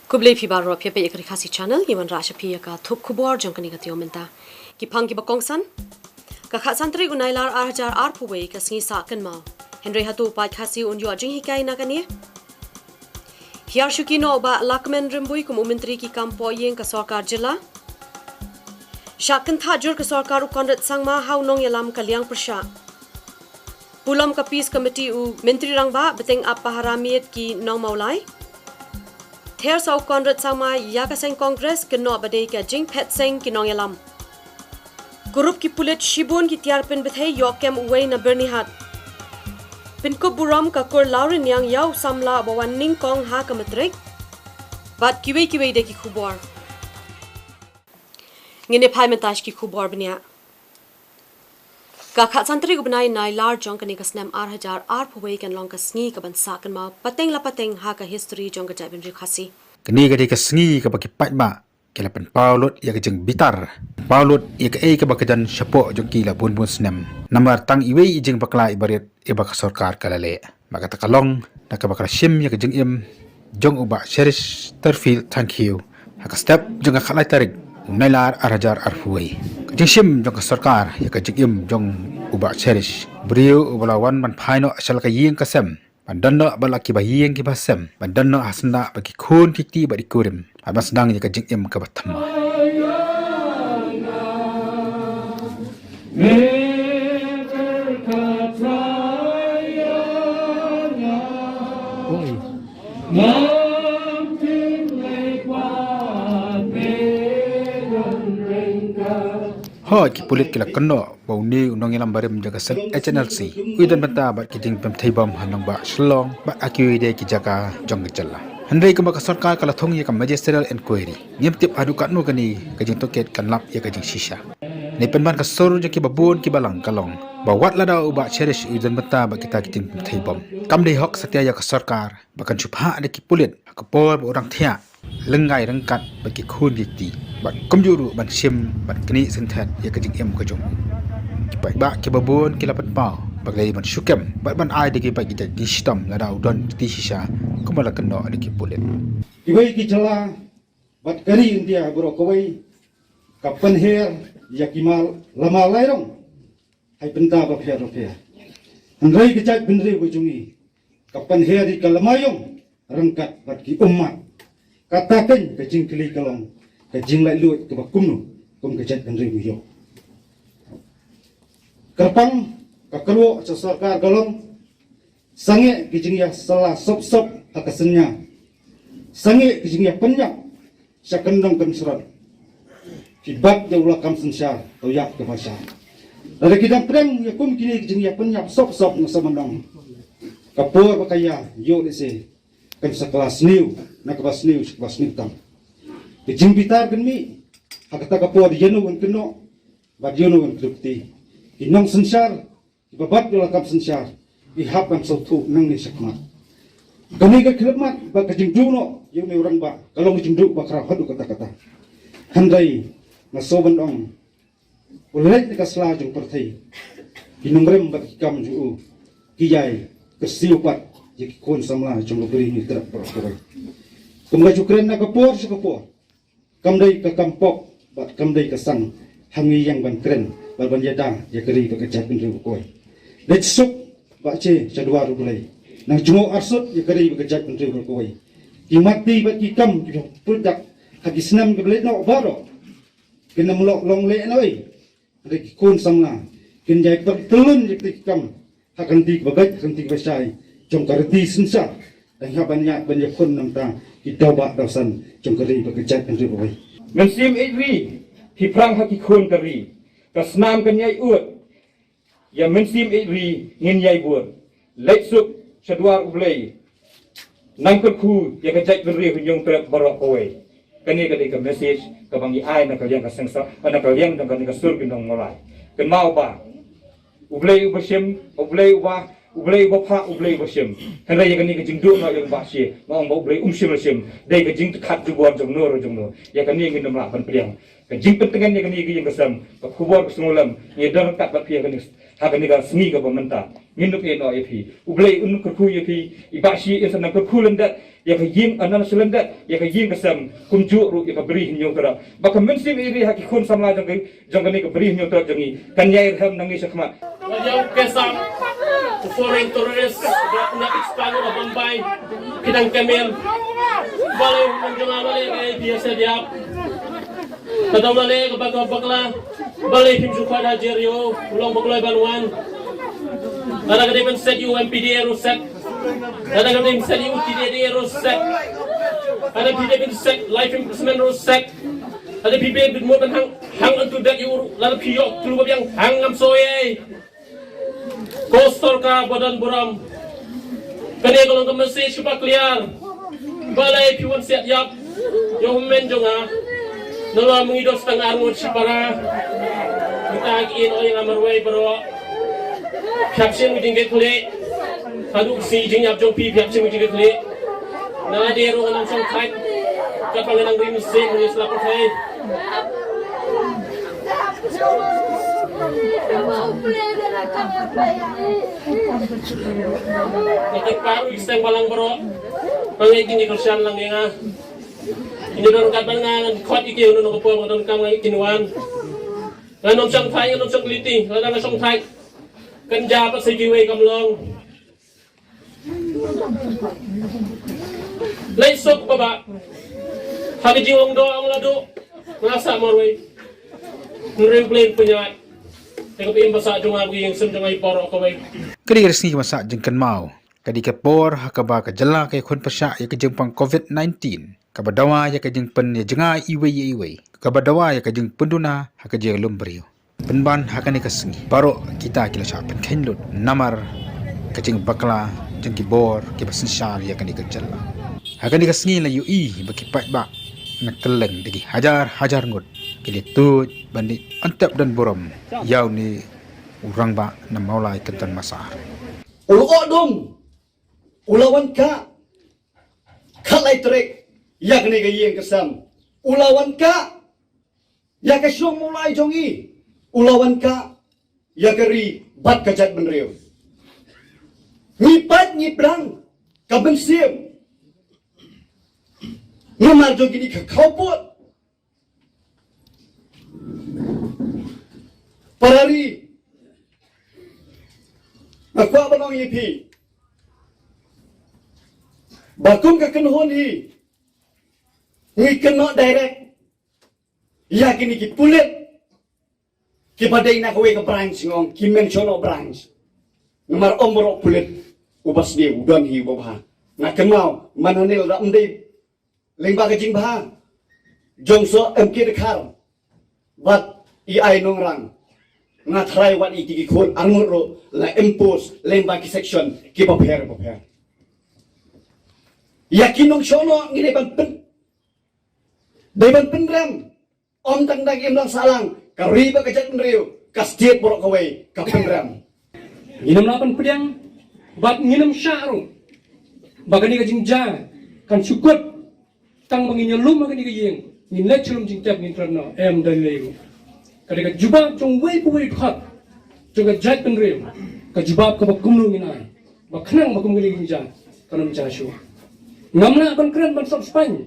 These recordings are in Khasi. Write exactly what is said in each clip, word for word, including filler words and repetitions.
Khublei phi baroh, phi peit ïa ka Ri Khasi Channel, ngi wanrah sha phi ïa ka thup khubor jong kane ka taïew mynta. Ki phang kiba kongsan. Ka khatsan tarik u Nailar ar hajar arphew wei ka sngi sah kynmaw. Hynrei hato u paid Khasi un ïoh jinghikai na kane? Hiar shuki noh u Bah Lahkmen Rymbui kum u Myntri ki kam pohïing ka sorkar jylla. Shah kynthah jur ka sorkar u Conrad Sangma ha u nongïalam ka liang pyrshah. Pulom ka Peace Committee u Myntri Rangbah bteng ap pahara miet ki nong Mawlai. Ther sa u Conrad Sangma ïa ka seng Congress kynnoh ba dei ka jingphet seng ki nongïalam. Kurup ki pulit shibun ki tiar pynbthei ïoh kem uwei na Byrnihat. Pynkup burom ka kur Lawriniang ïa u samla ba wan nyngkong ha ka matrik. Bad kiwei kiwei de ki khubor. Ngin ïa phai mynta sha ki khubor bniah. Ka khatsan tarik u bnai Nailar jong kane ka snem ar hajar arphew wei kan long ka sngi kaban sah kynmaw pateng la pateng ha ka history jong ka jaitbynriew Khasi. Kane ka dei ka sngi kaba ki paidbah ki la pynpaw lut ïa ka jingbitar, pynpaw lut ïa kaei kaba ka jan shapoh jong ki la bun bun snem. Namar tang iwei i jingbakla iba rit iba ka sorkar ka la leh. Bad kata ka long na kaba ka la shim ïa ka jingim jong u Bah Cherish Turfield Thangkhiew ha ka step jong ka khatlai tarik u Nailar ar hajar arphew wei. Ka jingshim jong ka sorkar ïa ka jingim jong u Bah Cherish, briew uba la wan ban phai noh sha la ka ïing ka sem, ban don noh bad la kiba ïing kiba sem, ban don noh ha syndah bad ki khun ki kti bad ki kurim, bad ban sdang ïa ka jingim kaba thymmai. Hooid, ki pulit ki la kynnoh ba une u nongïalam barim jong ka seng H N L C u ïadon bynta bad ki jingpynthei bom ha nongbah Shillong bad ha kiwei de ki jaka jong ka jylla. Hynrei kumba ka sorkar ka la thung ïa ka magisterial inquiry, ngim tip haduh katno kane ka jingtohkit kan lap ïa ka jingshisha. Ne pynban ka sur jong kiba bun kiba lang ka long ba wat lada u Bah Cherish u ïadon bynta bad kita ki jingpynthei bom, kam dei hok satia ïa ka sorkar ba kan shu phah da ki pulit ha ka por ba u dang thiah lyngngai ryngkat bad ki khun ki kti, bad kumjuh ruh ban shim bad knieh synthet ïa ka jingim ka jong u. Ki paidbah kiba bun ki la pynpaw ba ka dei ban shu kem bad ban ai da ki paid ki jait jingshitom lada u don kti shisha kumba la kynnoh da ki pulit. Kiwei ki jylla bad ka ri India baroh kawei ka pynher ïa ki mal lama lai rong ha ki bynta bapher bapher. Hynrei ka jaitbynriew ka jong ngi ka pynher ïa ka lama ïong ryngkat bad ki ummat. Kata keiñ ka jingkylli ka long, ka jinglaitluid kaba kumno kum ka jaitbynriew ngi ïoh? Kyrpang ka kyrwoh sha sorkar ka long, sangeh ki jingïasylla sop sop ha ka synñia, sangeh ki jingïapynïap sha kyndong kynshrot. Phi bat ïa u lakam synshar, to ïap kaba shai. Lada ki dang pdiang ïa kum kine ki jingïapynïap sop sop, nga sa mandong, ka por ba ka ïa ïoh lehse kan sa ka la sniew, na kaba sniew sha kaba sniew tam. Ki jingbitar kan mih ha kata ka por, ïano kan kynnoh bad ïano kan kynnoh. Ki nongsynshar kiba bat ïa u lakam synshar ki hap ban sngewthuh nangne shakhmat. Kane ka khyllipmat bad ka jingduh noh ïa une u rangbah ka long ka jingduh ba khraw haduh katta katta. Hynrei nga sngewbha ban ong, u la leit na ka sla jong pyrthei, ki nongrim bad ki kam jong u ki ïai kyrsiew pat ïa ki khun samla jong ka Ri Hynñiewtrep baroh kawei. Kum ka ju kren na ka por sha ka por, kam dei ka kam pop bad kam dei ka sang ha ngi ïeng ban kren bad ban ïada ïa ka ri bad ka jaitbynriew baroh kawei. Leit suk bad sha dwar U Blei, nang jngoh arsut ïa ka ri bad ka jaitbynriew baroh kawei. Ki mati bad ki kam kiba pyndak ha ki snem kiba leit noh baroh kin ym long leh noh ei. Hynrei ki khun samla kin ïai pyntyllun ïa ki kam ha ka lynti kaba beit, ha ka lynti kaba shai jong ka riti synshar. Dang hap ban ïaid ban ïakhun na ka bynta ki dewbah dewsan jong ka ri bad ka jaitbynriew kawei. Mynsiem ïeit ri, phi phrang ha ki khun ka ri. Ka snam kan ïai ud, ïa mynsiem ïeit ri ngin ïai bud. Leit suk sha dwar U Blei, nang kyrkhu ïa ka jaitbynriew Hynñiewtrep baroh kawei. Kane ka dei ka message kaba ngi ai na ka liang ka seng sa, na ka liang jong kane ka sur ki nong Mawlai. Kynmaw ba U Blei uba shim, U Blei uba, U Blei uba phah, U Blei uba shim. Hynrei ïa kane ka jingduh noh ïa u Bah Shi, nga ong ba U Blei um shym la shim. Dei ka jingtyrkhap jubor jong no ruh jong no. Ïa kane ngin ym lah ban pdiang. Ka jingpyntngen ïa kane ka ïing ka sem, ka khubor ka sngewlem, ngi don ryngkat bad phi ha kane Ha kane ka sngi kaba mynta ngin ïoh ïa phi. U Blei un kyrkhu ïa phi, i Bah Shi in sa nang kyrkhu lyndet ïa ka ïing, ah, nang sa lyndet ïa ka ïing ka sem, kumjuh ruh ïa ka Bri Hynñiewtrep. Ba ka mynsiem ïa phi ha ki khun samla jong ka, jong kane ka Bri Hynñiewtrep jong ngi kan ïai rhem na ngi shakhmat. Ba ïa u Ksang, u foreign terrorist, ba u na expand na Bombay, ki dang kemel. Balei u jong nga balei ka A P S F ïap. Ka dang balei ka bak-, bakla. Balei phim ju khot ha Jerio, u long bakla ban wan. Lada ka dei ban set ïa u M P D A ruh set. Lada ka dei ban set ïa u T D A ruh set. Lada ka dei ban set life imprisonment ruh set. Lada phi dei ban mut ban hang, hang onto death ïa u ruh. Lada phi ïoh khlem biang hang ngam soi ei. Ko sorkar ba don burom. Kane ka long ka message kaba clear. Balei phi wan siat ïap ïa u hynmen jong nga. Nalor ma ngi don tang arngut shipara. Kita ki in oi nga marwei baroh. Phi hap shim ki jingkitkhlieh. Haduh ka sngi jingïap jong phi, phi hap shim ki jingkitkhlieh. Nga dei ruh ngan ym shong thait. Katba nga nang rim sien ngi slap pathai. Nga kyrpad ruh ïa ki seng balang baroh. Ba ngeit kin ïa kyrshan lang ïa nga. Kin ïa don kat ban nga ngan khot ïa ki, hynno ka por nga donkam nga ngeit kin wan. Ngan ym shong thait, ngan ym shong kylli, lada nga shong thait. Kan jia pat sa kiwei kam long. Leit suk baba. Ha ka jinglong doh ong la duh. Nga sah marwei. Hynrei U Blei un pynïaid. Te ka ba im ba sah jong nga ba ïeng sim jong nga i baroh kawei. Ka dei ka sngi kaba sah jingkynmaw. Ka dei ka por ha kaba ka jylla ka ïakhun pyrshah ïa ka jingpang covid nineteen. Kaba dawa ïa ka jingpynïajngai iwei ïa iwei. Kaba dawa ïa ka jingpynduna ha ka jingïalum briew. Pynban ha kane ka sngi baroh kita ki la shah pynkheiñ lut namar ka jingbakla jong ki bor kiba synshar ïa kane ka jylla. Ha kane ka sngi la ïohi ba ki paidbah na kylleng da ki hajar hajar ngut ki la tuid ban leit antep don burom ïa une u rangbah na Mawlai Kynton Massar. U la ong dum, u la wan kah, khatlai tarik, ïa kane ka ïing ka sem. U la wan kah ïa ka shnong Mawlai jong ngi, u la wan kah ïa ka ri bad ka jaitbynriew. Ngi pait ngi pdiang ka mynsiem namar jong kine ki khawpud. Para ri, nga kwah ban ong ïa phi ba kum ka kynhun hi ngi kynnoh direct ïa kine ki pulit kiba dei na kawei ka branch, nga ong ki mention o branch. Namar ym baroh pulit uba sniew u don hi uba bha. Nga kynmaw man hangne lada ym dei lyngba ka jingbha jong Soh M K Dkhar bad i Ai Nongrang, nga tharai wat ïa ki khun arngut ruh la impose lyngba ki section kiba pher bapher. Ïa ki nongshong noh ngi dei ban pyn, dei ban pynrem. Ym tang da ki imlang sahlang, ka ri bad ka jaitbynriew, ka state baroh kawei ka pynrem. Ngin ym lah ban pdiang bad ngin ym shah ruh ba kane ka jingjia kan shu kut tang ba ngin ïalum ha kane ka ïing, ngin leit sha lum jingtep, ngin trei noh, em, da lei ruh. Ka dei ka jubab jong uwei pa uwei u dkhot jong ka jaitbynriew, ka jubab kaba kumno ngin ai ba khnang ba kum kane ka jingjia kan ym jia shuh. Ngam lah ban kren ban sop spaiñ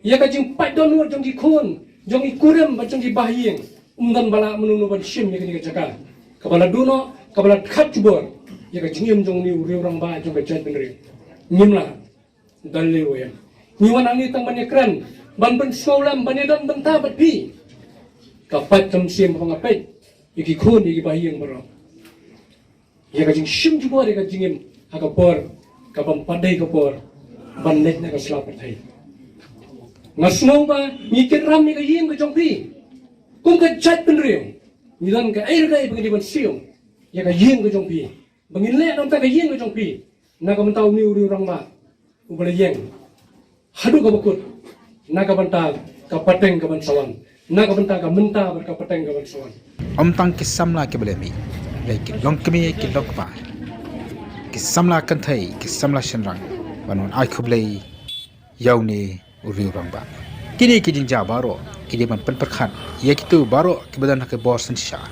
ïa ka jingpait dohnud jong ki khun, jong ki kurim bad jong ki bahaïing. Ym don ba lah mano mano ban shim ïa kane ka jaka kaba la duh noh, kaba la khat jubor ïa ka jingim jong une u riew rangbah jong ka jaitbynriew. Ngim lah. Dal lei wei. Ngi wan hangne tang ban ïakren, ban pynsngewlem, ban ïadon bynta bad phi. Ka pait ka mynsiem ba nga peit ïa ki khun, ïa ki bahaïing baroh. Ïa ka jingshim jubor ïa ka jingim ha ka por kabym pat dei ka por ban leit na ka sla pyrthei. Nga sngew ba ngi kynram ïa ka ïing ka jong phi. Kum ka jaitbynriew ngi don kaei re kaei ba ngi dei ban siew ïa ka ïing ka jong phi, ba ngin leh na ka bynta ka ïing ka jong phi, na ka bynta une u riew rangbah uba la ïeng haduh kaba kut, na ka bynta ka pateng kaban sa wan, na ka bynta ka mynta bad ka pateng kaban sa wan. Ym tang ki samla kiba la mih, hynrei ki longkmie ki longkpa, ki samla kynthei ki samla shynrang, ban wan ai khublei ïa une u riew rangbah. Kine ki jingjia baroh ki dei ban pynpyrkhat ïa kito baroh kiba don ha ka bor synshar.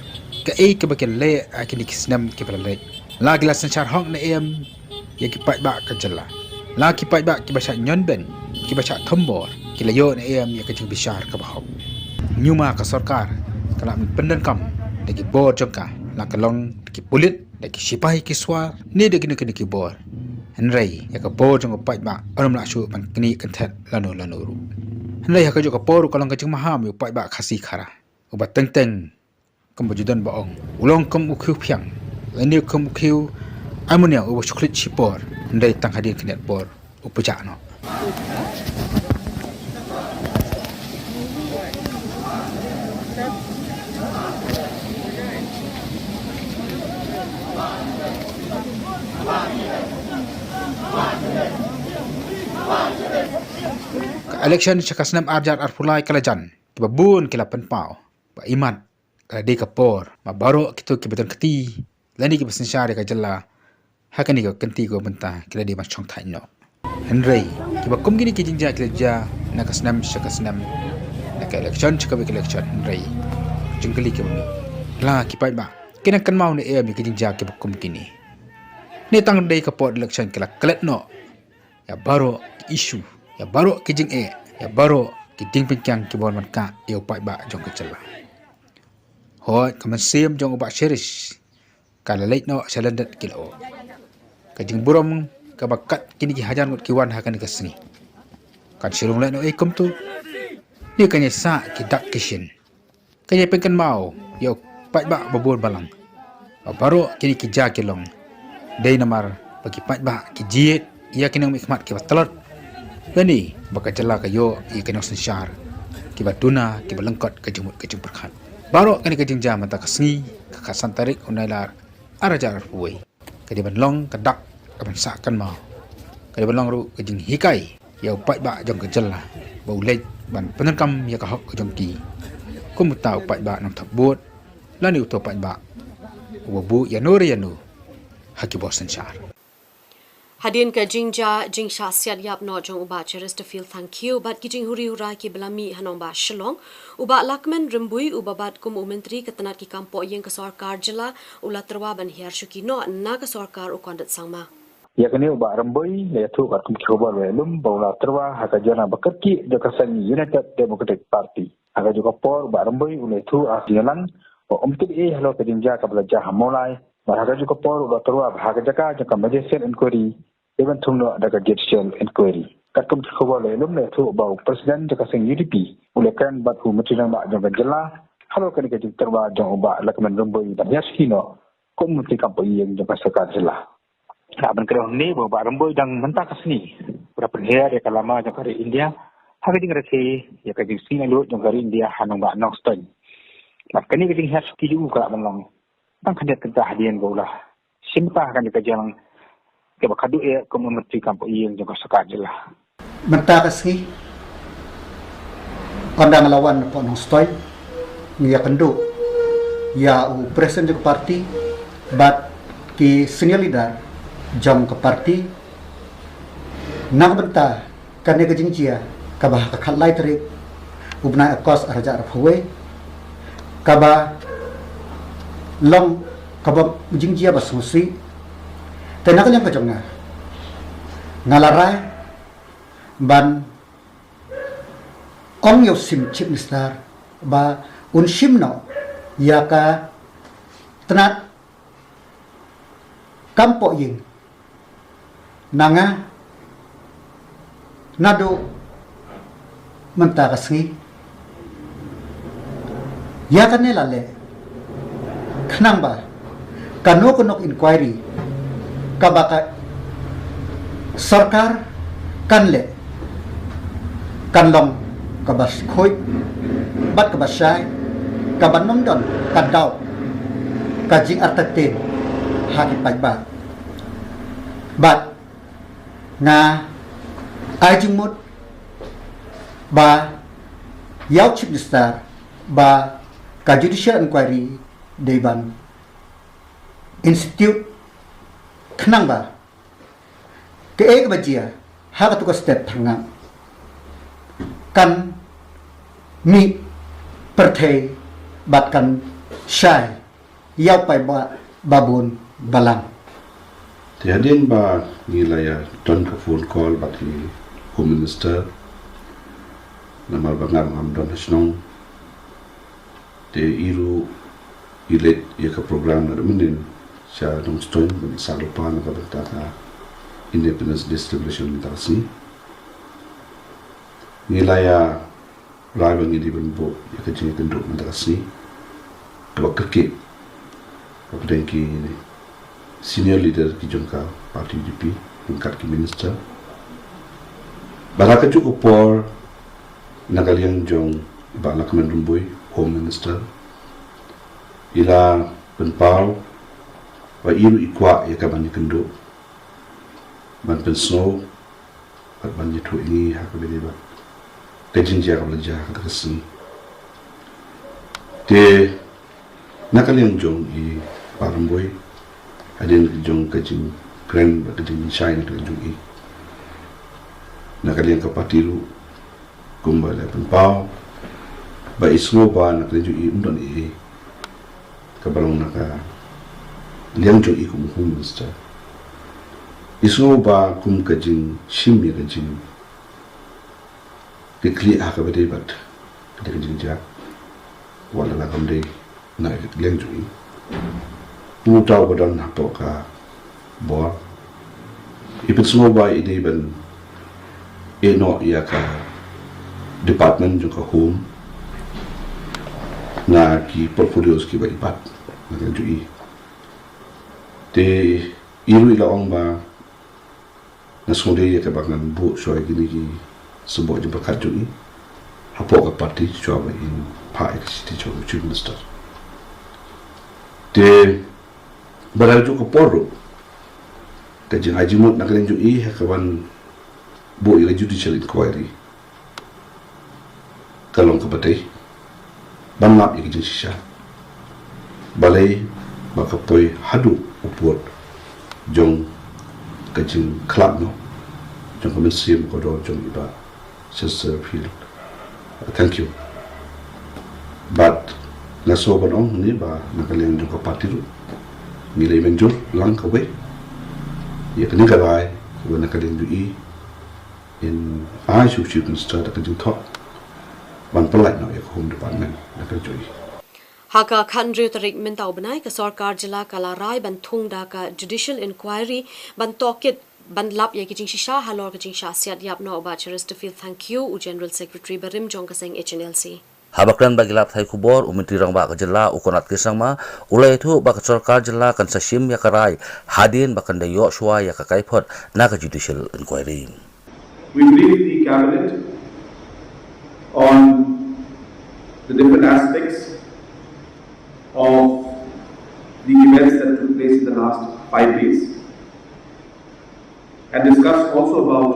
kaei kaba ki la leh ha kine ki snem kiba la leit. La ki la synshar hok ne em ïa ki paidbah ka jylla. La ki paidbah kiba shah ñion beiñ, kiba shah thombor, ki la ïoh ne em ïa ka jingbishar kaba hok. Ñiuma ka sorkar ka la pyndonkam da ki bor jong ka, la ka long da ki pulit, da ki sipai ki shuwa, ne da kine kine ki bor. Hynrei ïa ka bor jong u paidbah ym lah shuh ban knieh kynthet lano lano ruh. Hynrei ha kajuh ka por ruh ka long ka jingmaham ïa u paidbah Khasi Khara, uba teng teng kumba ju don ba ong, u long kum u khiew phiang, lane kum u khiew almonium uba shu khlieh shipor, hynrei tang hadien khyndiat por u pjah noh. Ka election sha ka snem ar hajar arphew lai ka la jan, kiba bun ki la pynpaw ba imat ka la dei ka por ba baroh kito kiba don kti lane kiba synshar ïa ka jylla ha kane ka kynti ka mynta ki la dei ban shongthait noh. Hynrei kiba kum kine ki jingjia ki la jia na ka snem sha ka snem, na ka election sha kawei ka election, hynrei jingkylli kaba mih, la ki paidbah ki nang kynmaw ne em ïa ki jingjia kiba kum kine? Ne tang dei ka por election ki la klet noh ïa baroh ki issue, ïa baroh ki jingeh, ïa baroh ki jingpynkiang kiba wan ban kah ïa u paidbah jong ka jylla? Hooid, ka mynsiem jong u Bah Cherish ka la leit noh sha lyndet ki lyoh. Ka jingburom kaba kat kine ki hajar ngut ki wan ha kane ka sngi kan shu long lehnohei kumto? Ne kan ïa sah ki dak ki shin, kan ïa pynkynmaw ïa u paidbah ba bun balang ba baroh kine ki jia ki long dei namar ba ki paidbah ki jied ïa ki nongmihkhmat kiba tlot, lane ba ka jylla ka ïoh ïa ki nongsynshar kiba duna, kiba lyngkot ka jingmut ka jingpyrkhat? Baroh kane ka jingjia mynta ka sngi, ka khatsan tarik u Nailar ar hajar arphew wei, ka dei ban long ka dak kaban sah kynmaw, ka dei ban long ruh ka jinghikai ïa u paidbah jong ka jylla ba u leit ban pyndonkam ïa ka hok ka jong ki kum uta u paidbah nongthep vote, lane uta u paidbah uba buh ïano re ïano ha ki bor synshar. Hadien ka jingjia jingshah siat ïap noh jong u Bah Cheristerfield Thangkhiew bad ki jinghuri hura kiba la mih ha nongbah Shillong, u Bah Lahkmen Rymbui uba bat kum u Myntri ka tnat ki kam pohïing ka sorkar jylla u la tyrwa ban hiar shuki noh na ka sorkar u Conrad Sangma. Ïa kane u Bah Rymbui la ïathuh katkum ki khubor ba ïalum ba u la tyrwa ha ka jingïalang ba kyrkieh jong ka seng United Democratic Party. Ha kajuh ka por u Bah Rymbui u la ïathuh ha ka jingïalang ba um tip ei ei halor ka jingjia kaba la jia ha Mawlai, bad ha kajuh ka por u la tyrwa ba ha ka jaka jong ka Magisterial Inquiry dei ban thung noh da ka Judicial Inquiry. Katkum ki khubor la ïalum la ïathuh ba u President jong ka seng U D P u la kren bad u Myntri Rangbah jong ka jylla halor kane ka jingtyrwa jong u Bah Lahkmen Rymbui ban hiar shuki noh kum u Myntri kam pohïing jong ka sorkar jylla. Lah ban kdew hangne ba u Bah Rymbui dang mynta ka sngi u da pynhiar ïa ka lama jong ka ri India ha ka jingrakhe ïa ka jingsngi laitluid jong ka ri India ha nongbah Nongstoiñ. Bad kane ka jinghiar shuki jong u ka lah ban long tang khyndiat kynta hadien ba u la shim bynta ha kane ka jingïalang kaba khatduh eh kum u Myntri kam pohïing jong ka sorkar jylla. Mynta ka sngi, ynda nga la wan napoh Nongstoiñ, nga ïakynduh ïa u President jong ka party bad ki senior leader jong ka party na ka bynta kane ka jingjia kaba ha ka khatlai tarik u bnai August ar hajar arphew wei, kaba long kaba jingjia ba sngewsih. Te na ka liang ka jong nga, nga la rai ban ong ïa u Chief Minister ba un shim noh ïa ka tnat kam pohïing na nga naduh mynta ka sngi. Ïa kane la leh khnang ba kano kano ka inquiry kaba ka sorkar kan leh kan long kaba khuid bad kaba shai, kaba ym don ka daw ka jingartatien ha ki paidbah. Bad nga ai jingmut ba ïa u Chief Minister ba ka judicial inquiry dei ban institute khnang ba kaei kaba jia ha katu ka state Pharngam kan mih pyrthei bad kan shai Ïa u paidbah babun balang. Te hadien ba ngi la ïa don ka phone call bad i Home Minister, namar ba nga ruh ngam don ha shnong. Te i ruh i leit ïa ka program na mynnin sha Nongstoiñ ban ïa sah lypa na ka bynta ka Independence Day celebration mynta ka sngi. Ngi la ïa rai ba ngi dei ban buh ïa ka jingïakynduh mynta ka sngi kaba kyrkieh hapdeng ki senior leader ki jong ka party U D P ryngkat ki minister. Bad ha kajuh ka por na ka liang jong i Bah Lahkmen Rymbui, Home Minister, i la pynpaw ba i ruh i kwah ïa ka ban ïakynduh ban pynsngew bad ban ïathuh ïa ngi ha kaba ïadei bad ka jingjia kaba la jia ha kata ka sngi. Te na ka liang jong i Bah Rymbui, hadien jong ka jingkren bad ka jingpynshai na ka liang jong i, na ka liang ka party ruh kumba la pynpaw ba i sngew ba na ka liang jong i ym don ei ei kaba long na ka liang jong i kum u Home Minister. I sngew ba kum ka jingshim ïa ka jing, ka khlieh ha kaba ïadei bad ka dei ka jingjia, wat la kam dei na ka liang jong i, u uta uba don hapoh ka bor i pynsngew ba i dei ban ïehnoh ïa ka department jong ka Home na ki portfolios kiba i bat na ka liang jong i. Te i ruh i la ong ba nga sngewdei ïa kaba ngan buh shuwa ïa kine ki symboh jingpyrkhat jong i hapoh ka party shuwa ba in phah ïa ka shithi jong u Chief Minister. Te bad ha kajuh ka por ruh ka jingai jingmut na ka liang jong i ha kaban buh ïa ka judicial inquiry ka long kaba dei ban lap ïa ka jingshisha. Balei ba ka poi haduh u pud jong ka jingkhlad noh jong ka mynsiem kordor jong i Bah Chesterfield. Thank you. Bad nga sngewbha ban ong hangne ba na ka liang jong ka party ruh ngi la mynjur lang kawei ïa kane ka rai kaba na ka liang jong i in ai sha u Chief Minister da ka jingthoh ban pyllait noh ïa ka Home Department na ka jong i. Ha ka khathynriew tarik mynta u bnai, ka sorkar jylla ka la rai ban thung da ka judicial inquiry ban tohkit ban lap ïa ki jingshisha halor ka jingshah siat ïap noh u Bah Chesterfield Thangkhiew, u General Secretary barim jong ka seng H N L C. Haba kren bad ki lad pathai khubor, u Myntri Rangbah ka jylla u Conrad K Sangma u la ïathuh ba ka sorkar jylla kan sa shim ïa ka rai hadien ba kan da ïoh shuwa ïa ka kaiphod na ka judicial inquiry. We briefed the cabinet on the different aspects of the events that took place in the last five days and discussed also about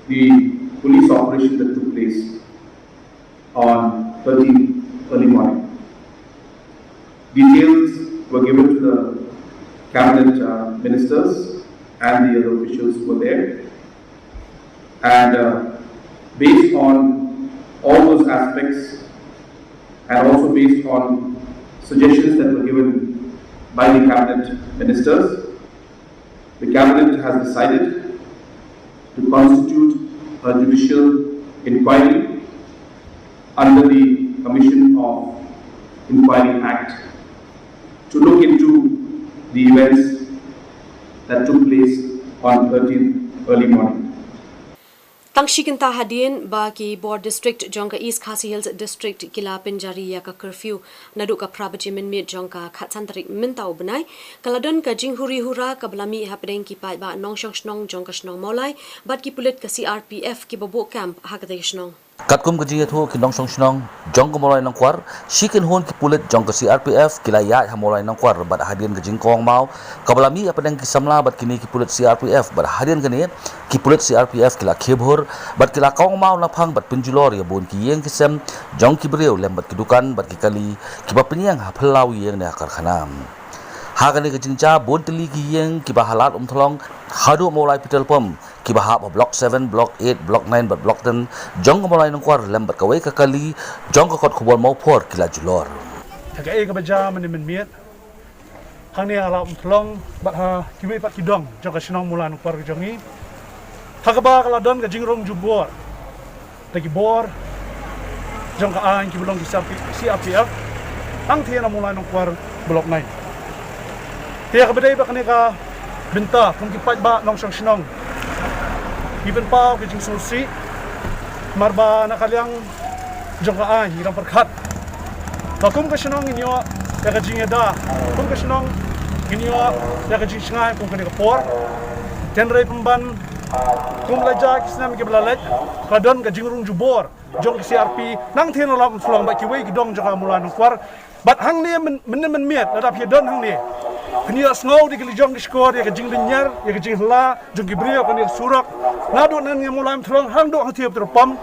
the police operation that took place on thirteenth early morning. Details were given to the cabinet uh, ministers and the other officials who were there. And uh, based on all those aspects, and also based on suggestions that were given by the cabinet ministers, the cabinet has decided to constitute a judicial inquiry under the Commission of Inquiry Act to look into the events that took place on thirteenth early morning. Tang shi kynta hadien ba ki bor district jong ka East Khasi Hills District ki la pynjari ïa ka curfew naduh ka phra baje mynmiet jong ka khatsan tarik mynta u bnai, ka la don ka jinghuri hura kaba la mih hapdeng ki paidbah nongshong shnong jong ka shnong Mawlai bad ki pulit ka C R P F kiba buh camp ha katei ka shnong. Katkum ka jingïathuh ki nongshong shnong jong ka Mawlai Nongkwar, shi kynhun ki pulit jong ka C R P F ki la ïaid ha Mawlai Nongkwar bad hadien ka jingkawang maw kaba la mih hapdeng ki samla bad kine ki pulit C R P F bad hadien kane ki pulit C R P F ki la khie bhur bad ki la kawang maw naphang bad pynjulor ïa bun ki ïing ki sem jong ki briew lem bad ki dukan bad ki kali kiba pynïeng ha phyllaw ïing ne ha karkhana. Ha kane ka jingjia bun tylli ki ïing kiba ha Lad Umthlong haduh Mawlai Petrol Pump kiba hap ha Block seven, Block eight, Block nine bad Block ten jong ka Mawlai Nongkwar lem bad kawei ka kali jong ka kot khubor Mawphor ki la julor. ha kaei kaba jia mynne mynmiet hangne ha Lad Umthlong bad ha kiwei pat ki dong jong ka shnong Mawlai Nongkwar ka jong ngi, ha kaba ka la don ka jingrung jubor da ki bor jong ka aiñ kiba long ki C R P, C R P F, hangtei na Mawlai Nongkwar Block nine. Te kaba dei ba kane ka bynta kum ki paidbah nongshong shnong ngi pynpaw ka jingsngewsih, namar ba na ka liang jong ka aiñ ngi dang pyrkhat ba kum ka shnong ngin ïoh ïa ka jingïada, kum ka shnong ngin ïoh ïa ka jingshngaiñ kum kane ka por. Hynrei pynban kum la jia ki snem kiba la leit, ka don ka jingrung jubor jong ka C R P nangtei na Lad Umthlong bad kiwei ki dong jong ka Mawlai Nongkwar. Bad hangne myn-, mynne mynmiet lada phi don hangne, phin ïohsngew da ki la jong ki shkor ïa ka jinglynñiar, ïa ka jinghylla jong ki briew ha kane ka surok. Naduh nangne Mawlai Umthlong haduh hangtei ha petrol pump,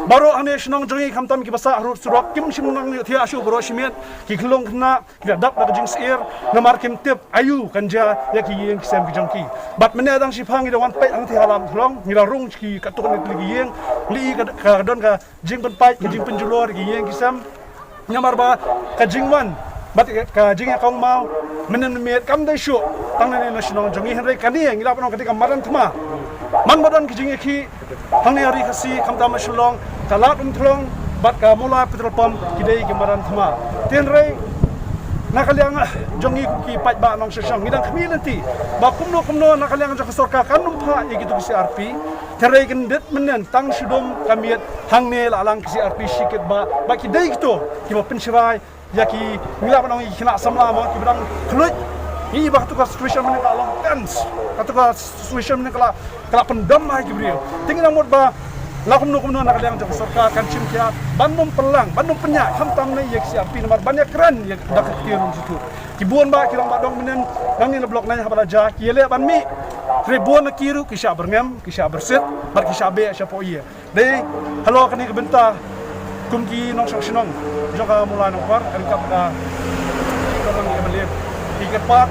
baroh hangne shnong jong ngi khamtam kiba sah harud surok kim shym nang ïohthiah shuh baroh shimet. Ki khyllung khynnah ki la dap da ka jingsyier namar kim tip aïu kan jia ïa ki ïing ki sem ki jong ki. Bad mynne dang shiphang ngi dang wan peit hangtei ha Lad Umthlong, ngi la rung sha ki katto katne tylli ki ïing, lei ka, ka don ka jingpynpait, ka jingpynjulor ïa ki ïing ki sem. Namar ba ka jingwan bad ka jingïakongmaw mynne mynmiet kam dei shuh tang nangne na shnong jong ngi, hynrei kane ngi lah ban ong ka dei ka madan thma. Man ba don ka jingïakhih hangne ha Ri Khasi khamtam ha Shillong, ka Lad Umthlong bad ka Mawlai petrol pump ki dei ki madan thma. Hynrei na ka liang jong ngi ki paidbah nongshong shnong ngi dang khmih lynti ba kumno kumno na ka liang jong ka sorkar kan ym phah ïa kito ki C R P. Hynrei kyndit mynnin tang shu dum ka miet hangne la lang ki C R P shi kitbah, ba ki dei kito kiba pynshrai ïa ki, ngi lah ban ong ïa ki khynnah samla mo kiba dang khluit. Ngi i ba kato ka situation mynne ka long tense, kato ka situation mynne ka la, ka la pyndam ha ki briew. Te ngi nang mut ba la kumno kumno na ka liang jong ka sorkar kan shim khia ban ym pynlang, ban ym pynïaid khamtam ne ïa ki C R P namar ban ïakren ïa da ka ktien Umsithuh. Ki bun bah ki rangbah dong mynne nangne na Block nine haba la jia ki ïaleh ban mih. Hynrei bun na ki ruh ki shah byrngem, ki shah byrsit bad ki shah beh shapoh ïa. Dei halor kane ka bynta kum ki nongshong shnong jong ka Mawlai Nongkwar, ryngkat ka, ka M L A, ngi kyrpad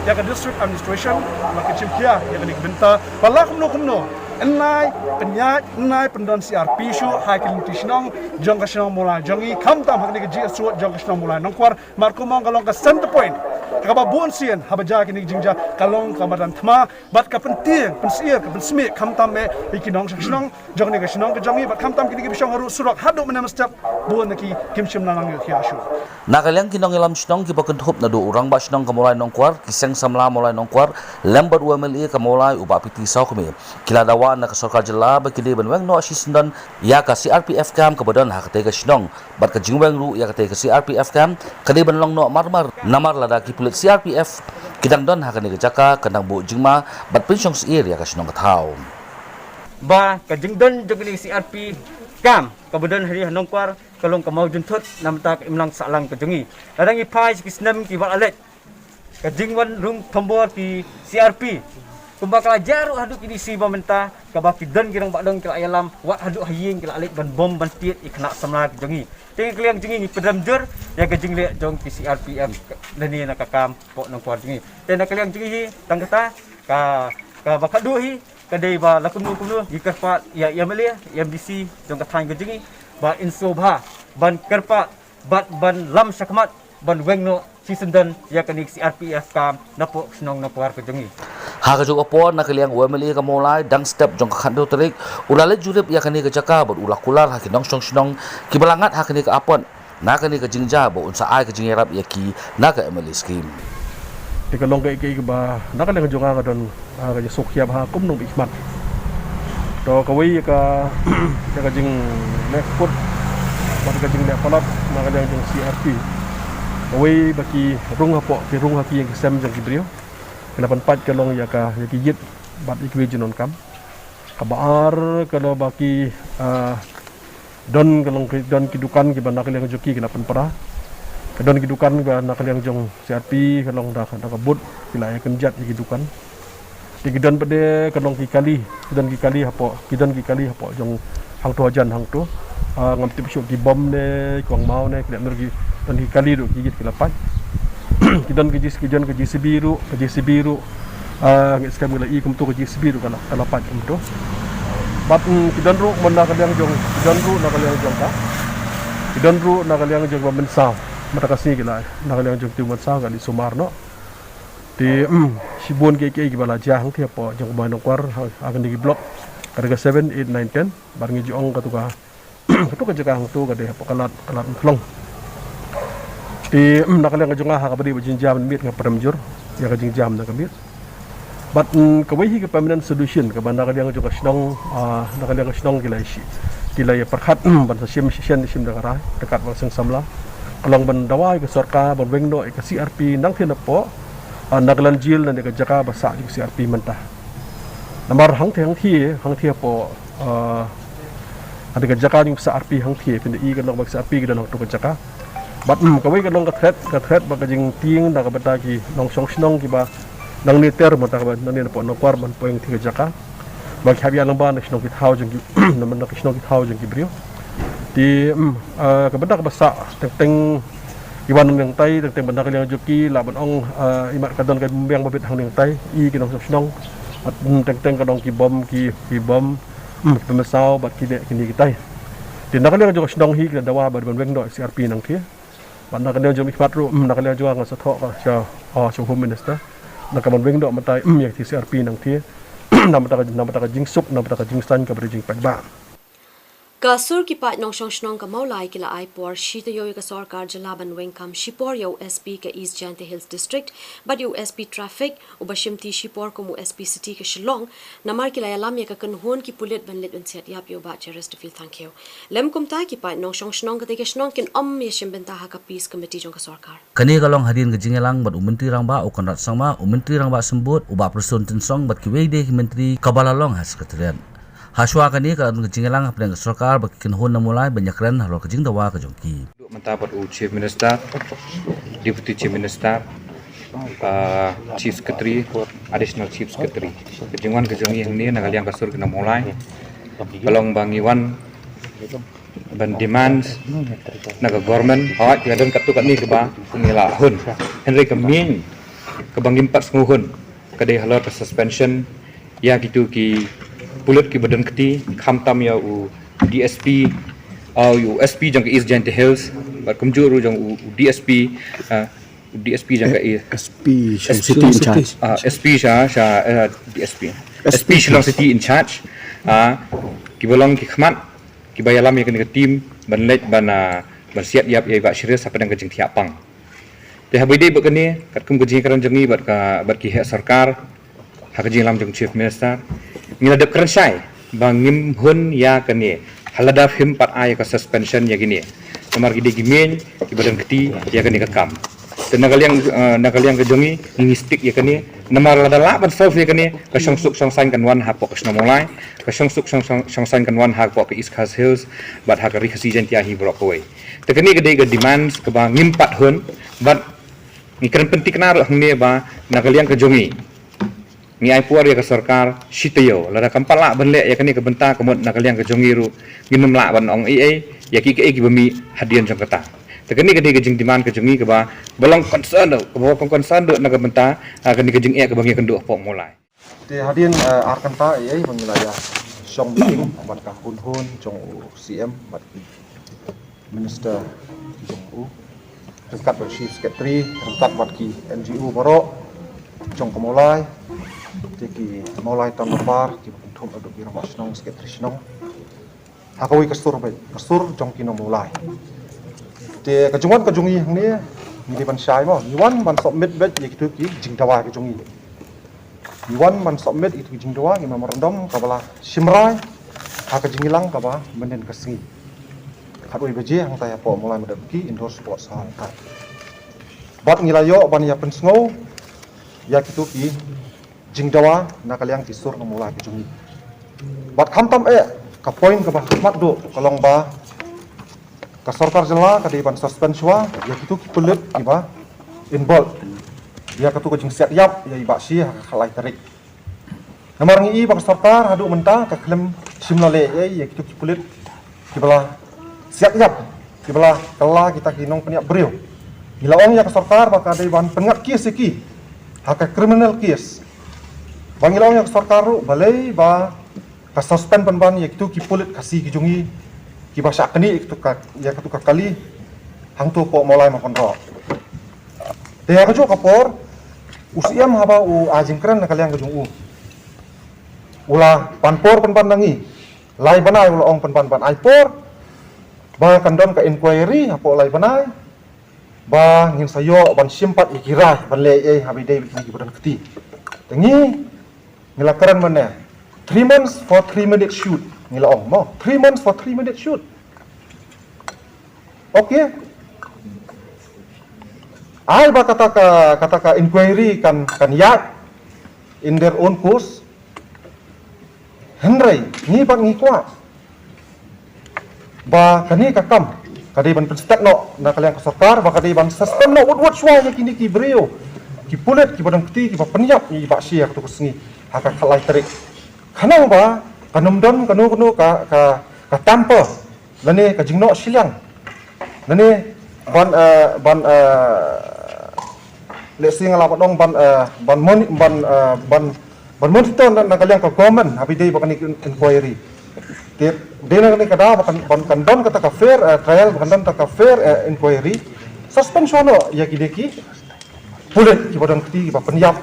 ïa ka District Administration ba kin shim khia ïa kane ka bynta ba la kumno kumno yn nai pynïaid, yn nai pyndon C R P shuh ha ki lynti shnong jong ka shnong Mawlai jong ngi, khamtam ha kane ka jingïasuk jong ka shnong Mawlai Nongkwar. Namar kumba ong ka long ka center point ha kaba bun sien haba jia kine ki jingjia ka long ka madan thma. Bad ka pyntieng, pynsyier, ka pynsmih khamtam eh ïa ki nongshong shnong jong kane ka shnong ka jong ngi bad khamtam kine kiba shong harud surok haduh mynne mynstep bun na ki kim shym la nang ïohthiah shuh. Na ka liang ki nongïalam shnong kiba kynthup naduh u Rangbah Shnong ka Mawlai Nongkwar, ki Seng Samla Mawlai Nongkwar lem bad u M L A ka Mawlai u Bah P T Sawkmie ki la dawa na ka sorkar jylla ba ki dei ban weng noh shisyndon ïa ka C R P F camp kaba don ha katei ka shnong bad ka jingweng ruh ïa katei ka C R P F camp ka dei ban long noh marmar, namar lada ki pulit C R P F ki dang don ha kane ka jaka kan dang buh jingma bad pynshong syier ïa ka shnong ka thaw. Ba ka jingdon jong kane ka C R P camp kaba don ha ri ha Nongkwar ka long ka mawjynthut na bynta ka imlang sahlang ka jong ngi. Lada ngi phai sha ki snem kiba la leit, ka jingwan rung thombor ki C R P kumba ka la jia ruh haduh kine shi ba mynta, kaba ki don ki rangbah dong ki la ïalam, wat haduh ha ïing ki la leit ban bom ban tied ïa ki khynnah samla ki jong ngi. Te na ka liang jong ngi ngi pynrem jur ïa ka jingleh jong ki C R P F lane na ka kam hapoh Nongkwar jong ngi. Te na ka liang jong ngi hi tang kata, ka, kaba khatduh hi ka dei ba la kumno kumno ngi kyrpad ïa, ïa M L A, ïa M D C jong ka thaiñ ka jong ngi ba yn sngewbha ban kyrpad bad ban lam shakhmat ban weng noh shisyndon ïa kane ka C R P F camp napoh ka shnong Nongkwar ka jong ngi. Ha kajuh ka por na ka liang u M L A ka Mawlai dang step jong ka khathynriew tarik u la leit jurip ïa kane ka jaka bad u la kular ha ki nongshong shnong kiba la ngat ha kane ka apot na kane ka jingjia ba un sa ai ka jingïarap ïa ki na ka M L A scheme. Te ka long kaei kaei kaba na ka liang jong nga ka don, ah, ka jingsngewkhia bha kum nongmihkhmat. To kawei ïa ka, ïa ka jingleh kut bad ka jingleh palat na ka liang jong C R P. Kawei ba ki rung hapoh, ki rung ha ki ïing ki sem jong ki briew. Ki la pynpait ka long ïa ka, ïa ki ïit bad ïa kiwei jingdonkam. Kaba ar ka long ba ki, ah, don ka long ki, don ki dukan kiba na ka liang jong ki ki la pynpra. Ka don ki dukan kiba na ka liang jong C R P ka long da, da ka booth ki la ïa kynjat ïa ki dukan. Te ki don pat de ka long ki kali, ki don ki kali hapoh, ki don ki kali hapoh jong hangto hajan hangto. Ah, ngam tip shuh ki bom ne, ki wang maw ne, ki la, ki don ki kali ruh ki, ki la pait. Ki don ki J C, ki don ki J C B ruh, ki J C B ruh. Ah, ngi skhem ngi la i kumto ka J C B ruh ka la, ka la pait kumto. Bad, mm, ki don ruh man na ka liang jong, ki don ruh na ka liang jong ka. Ki don ruh na ka liang jong ba mynsaw. Mynta ka sngi ki la, na ka liang jong ki mynsaw ka la sumar noh. Te, mm, shibun ki, ki, kiba la jia hangtei hapoh jong ka Nongkwar, ha, ha kine ki block. Ka dei ka seven, eight, nine, ten. Bad ngi ju ong katu ka, katu ka jaka hangtu ka dei hapoh ka lad, ka lad Umthlong. Te, mm, na ka liang ka jong nga ha kaba dei ba jingjia mynmiet nga pyrshang jur ïa ka jingjia na ka miet. Bad, mm, kawei hi ka permanent solution kaba na ka liang jong ka shnong, ah, na ka liang ka shnong ki la ïa shi, ki la ïa pyrkhat, mm, ban sa shim, shisien shim da ka rai, da ka kat ba seng samla. Ka long ban dawa ïa ka sorkar ban weng noh ïa ka C R P nangtei napoh, ah, Nagaland Jail na ka jaka ba sah jong ka C R P mynta. Namar hangtei, hangtei, hangtei hapoh, ah, hangtei ka jaka jong ka C R P hangtei, pynda i ka long ba ka C R P ka don hangtu ka jaka. Bad, mm, kawei ka long ka threat, ka threat ba ka jingtieng da ka bynta ki nongshong shnong kiba nangne ter mynta kaba nangne napoh Nongkwar ban poi hangtei ka jaka. Ba ki hap ïalam ba na ki shnong ki thaw jong ki, na, na ki shnong ki thaw jong ki briew. Te, mm, ah, ka bynta kaba sah teng teng iba nang nangtai, teng teng ba na ka liang jong ki lah ban ong, ah, imat ka don ka biang ba bit hang nangtai, i ki nongshong shnong. Bad, mm, teng teng ka don ki bom, ki, ki bom, mm, ki pynmynsaw bad kine, kine kitai. Te na ka liang jong ka shnong hi ki la dawa ba ban weng noh C R P nangtei. Bad na ka liang jong i khmat ruh, mm, na ka liang jong nga sa thoh ka sha, ah, sha Home Minister. Na ka ban weng noh mynta, mm, ïa ka C R P nangtei. Na mynta ka, na mynta ka jingsuk, na mynta ka jingsan kaba dei jingpaidbah. Ka sur ki paid nongshong shnong ka Mawlai ki la ai por shi taïew ïa ka sorkar jylla ban weng kam shipor ïa u S P ka East Jaintia Hills District bad ïa u S P Traffic uba shimti shipor kum u S P City ka Shillong, namar ki la ïalam ïa ka kynhun ki pulit ban leit ban siat ïap ïa u Bah Cheristerfield Thangkhiew. Lem kumta ki paid nongshong shnong katei ka shnong kin ym ïashim bynta ha ka Peace Committee jong ka sorkar. Kane ka long hadien ka jingïalang bad u Myntri Rangbah u Conrad Sangma, u Myntri Rangbah Symbud, u Bah Prestone Tynsong bad kiwei de ki myntri kaba la long ha Secretariat. Hashwa kane ka long ka jingïalang hapdeng ka sorkar bad ki kynhun na Mawlai ban ïakren halor ka jingdawa ka jong ki. Mynta bad u Chief Minister, Deputy Chief Minister, ah, Chief Secretary, Additional Chief Secretary. Ka jingwan ka jong ngi hangne na ka liang ka sur ki nong Mawlai ka long ba ngi wan ban demand na ka government, hooid, ka don katto katne kaba ngi la hun. Hynrei ka main kaba ngim pat sngew hun ka dei halor ka suspension ïa kito ki pulit kiba don kti, khamtam ïa u D S P, ah, u S P jong ka East Jaintia Hills, bad kumjuh ruh jong u, u D S P, ah, u D S P jong ka, eh, S P Shillong City in charge. Ah, S P sha, sha, eh, D S P. S P Shillong City in charge. Ah, kiba long ki khmat kiba ïalam ïa kane ka team ban leit ban, ah, ban siat ïap ïa i Bah Cheristerfield hapdeng ka jingthiah pang. Te haba ïadei bad kane, katkum ka jingïakren jong ngi bad ka, bad ki heh sorkar, ha ka jingïalam jong Chief Minister, ngi la dep kren shai ba ngim hun ïa kane ha lada phim pat ai ka suspension ïa kine. Namar ki dei ki main kiba don kti ïa kane ka kam. Te na ka liang, eh, na ka liang ka jong ngi, ngi stick ïa kane. Namar lada lah ban solve ïa kane, ka shongsuk shongsaiñ kan wan hapoh ka shnong Mawlai, ka shongsuk shong, shong, shongsaiñ kan wan hapoh ka East Khasi Hills bad ha ka Ri Khasi Jaiñtia hi baroh kawei. Te kane ka dei ka demands kaba ngim pat hun, bad ngi kren pynthikna ruh hangne ba na ka liang ka jong ngi, ngi ai por ïa ka sorkar shi taïew, lada kam pat lah ban leh ïa kane ka bynta ka mut na ka liang ka jong ngi ruh ngin ym lah ban ong ei ei ïa ki, kiei kiba mih hadien jong kata. Te kane ka dei ka jingdemand ka jong ngi kaba, ba long concern ruh, kaba long concern ruh na ka bynta, ah, kane ka jingeh kaba ngi ïakynduh hapoh Mawlai. Te hadien, eh, ar kynta ei ei ba ngi la ïa shong meeting bad ka hun hun jong u C M bad ki minister jong u, ryngkat bad Chief Secretary, ryngkat bad ki N G O baroh jong ka Mawlai, te ki Mawlai Town Member, kiba kynthup haduh ki rangbah shnong, secretary shnong, ha kawei ka sur beit, ka sur jong ki nong Mawlai. Te ka jingwan ka jong ngi hangne, ngi dei ban shai mo, ngi wan ban submit beit ïa kito ki jingdawa ka jong ngi. Ngi wan ban submit ïa kito ki jingdawa, ki memorandum kaba la shim rai ha ka jingïalang kaba mynhynnin ka sngi. Khatwei baje hangtai hapoh Mawlai Madep ki indoor sports hall hangtai. Bad ngi la ïoh ban ïa pynsngew ïa kito ki jingdawa na ka liang ki sur nong Mawlai ka jong ngi. Bad khamtam eh, ka point kaba khmat duh ka long ba ka sorkar jylla ka dei ban suspend shuwa ïa kito ki pulit kiba involve ïa katu ka jingsiat ïap ïa i Bah Shi ha ka khatlai tarik. Namar ngi i ba ka sorkar haduh mynta ka khlem shim la leh ei ei ïa kito ki pulit kiba la siat ïap, kiba la kylla kita ki nongpynïap briew. Ngi la ong ïa ka sorkar ba ka dei ban pynngat case ïa ki ha ka criminal case. Ba ngi la ong ïa ka sorkar ruh balei ba ka suspend pynban ïa kito ki pulit Khasi ki jong ngi kiba shah knieh ïa kito ka, ïa kito ka kali hangto hapoh Mawlai Mawkynroh. Te ha kajuh ka por, u Syiem haba u ai jingkren na ka liang ka jong u, u la pan por pynban na ngi. Lai bnai u la ong pynban ban ai por ba kan don ka inquiry hapoh lai bnai, ba ngin sa ïoh ban shim pat ïa ki rai ban leh ei ei ha ba ïadei bad kine kiba don kti. Te ngi, ngi la kren mynne, three months for three minute shoot. Ngi la ong mo, three months for three minute shoot. Okay. Ai ba kata ka, kata ka inquiry kan, kan ïaid in their own course. Hynrei ngi pat ngi kwah ba kane ka kam ka dei ban pynstet noh na ka liang ka sorkar, ba ka dei ban suspend noh wut wut shuwa ïa kine ki briew, ki pulit kiba don kti, kiba pynïap ïa i Bah Shea ha kato ka sngi ha ka khatlai tarik. Khnang ba kan ym don kano kano ka, ka, ka tamper lane ka jingnoh shiliang lane ban, eh, ban, eh, lehse nga lah ban ong ban, eh, ban moni-, ban, eh, ban, ban monitor na, na ka liang ka government ha ba ïadei bad kane ka inquiry. Te dei na kane ka daw ba kan, ban kan don kata ka fair, eh, trial, ba kan don kata ka fair, eh, inquiry. Suspend shuwa noh ïa kine ki pulit kiba don kti, kiba pynïap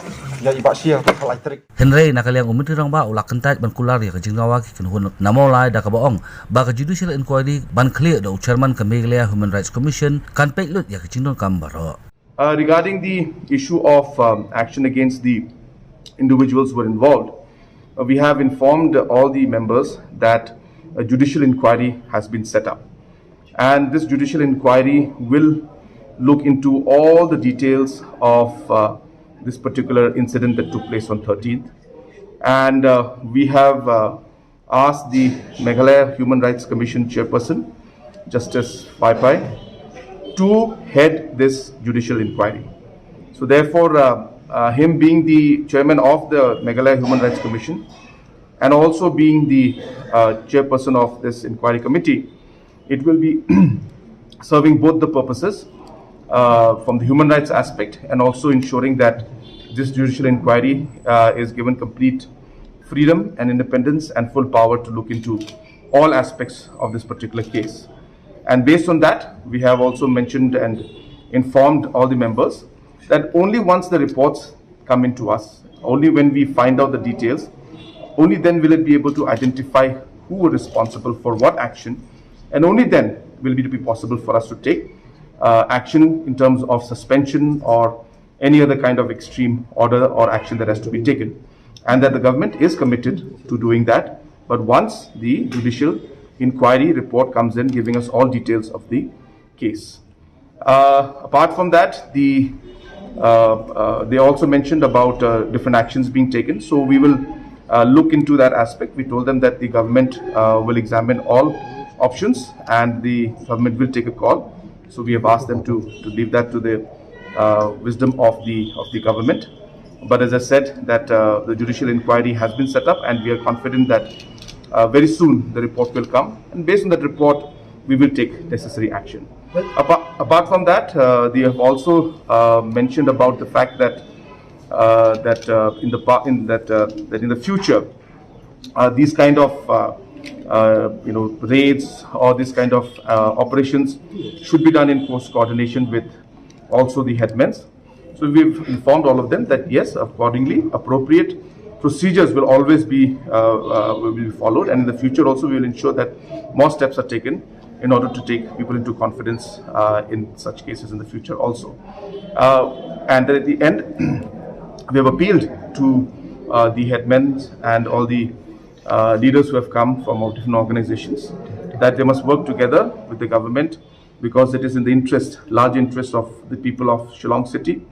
ïa i Bah Shea ha ka khatlai tarik. Hynrei na ka liang u Myntri Rangbah u la kyntait ban kular ïa ka jingdawa ki kynhun na Mawlai da kaba ong ba ka judicial inquiry ban khlieh da u chairman ka Meghalaya Human Rights Commission kan peit lut ïa ka jingdonkam baroh. Uh, regarding the issue of, um, action against the individuals who were involved, uh, we have informed all the members that a judicial inquiry has been set up. And this judicial inquiry will look into all the details of, uh, this particular incident that took place on thirteenth. And, uh, we have, uh, asked the Meghalaya Human Rights Commission chairperson, Justice Pai Pai, to head this judicial inquiry. So therefore, uh, uh, him being the chairman of the Meghalaya Human Rights Commission and also being the, uh, chairperson of this inquiry committee, it will be serving both the purposes, uh, from the human rights aspect and also ensuring that this judicial inquiry, uh, is given complete freedom and independence and full power to look into all aspects of this particular case. And based on that, we have also mentioned and informed all the members that only once the reports come in to us, only when we find out the details, only then will it be able to identify who were responsible for what action, and only then will it be possible for us to take, uh, action in terms of suspension or any other kind of extreme order or action that has to be taken, and that the government is committed to doing that. But once the judicial inquiry report comes in, giving us all details of the case. Uh, apart from that, the, uh, uh, they also mentioned about, uh, different actions being taken. So we will, uh, look into that aspect. We told them that the government, uh, will examine all options and the government will take a call. So we have asked them to, to leave that to the, uh, wisdom of the, of the government. But as I said, that, uh, the judicial inquiry has been set up, and we are confident that, uh, very soon the report will come, and based on that report, we will take necessary action. Apart, apart from that, uh, they have also, uh, mentioned about the fact that, uh, that, uh, in the pa-, in that, uh, that in the future, uh, these kind of, uh, uh, you know, raids or this kind of, uh, operations should be done in close coordination with also the headmans. So we've informed all of them that yes, accordingly, appropriate procedures will always be, uh, uh, will be followed, and in the future also we will ensure that more steps are taken in order to take people into confidence, uh, in such cases in the future also. Uh, and then at the end, we have appealed to, uh, the headmen and all the, uh, leaders who have come from all different organizations that they must work together with the government, because it is in the interest, large interest of the people of Shillong City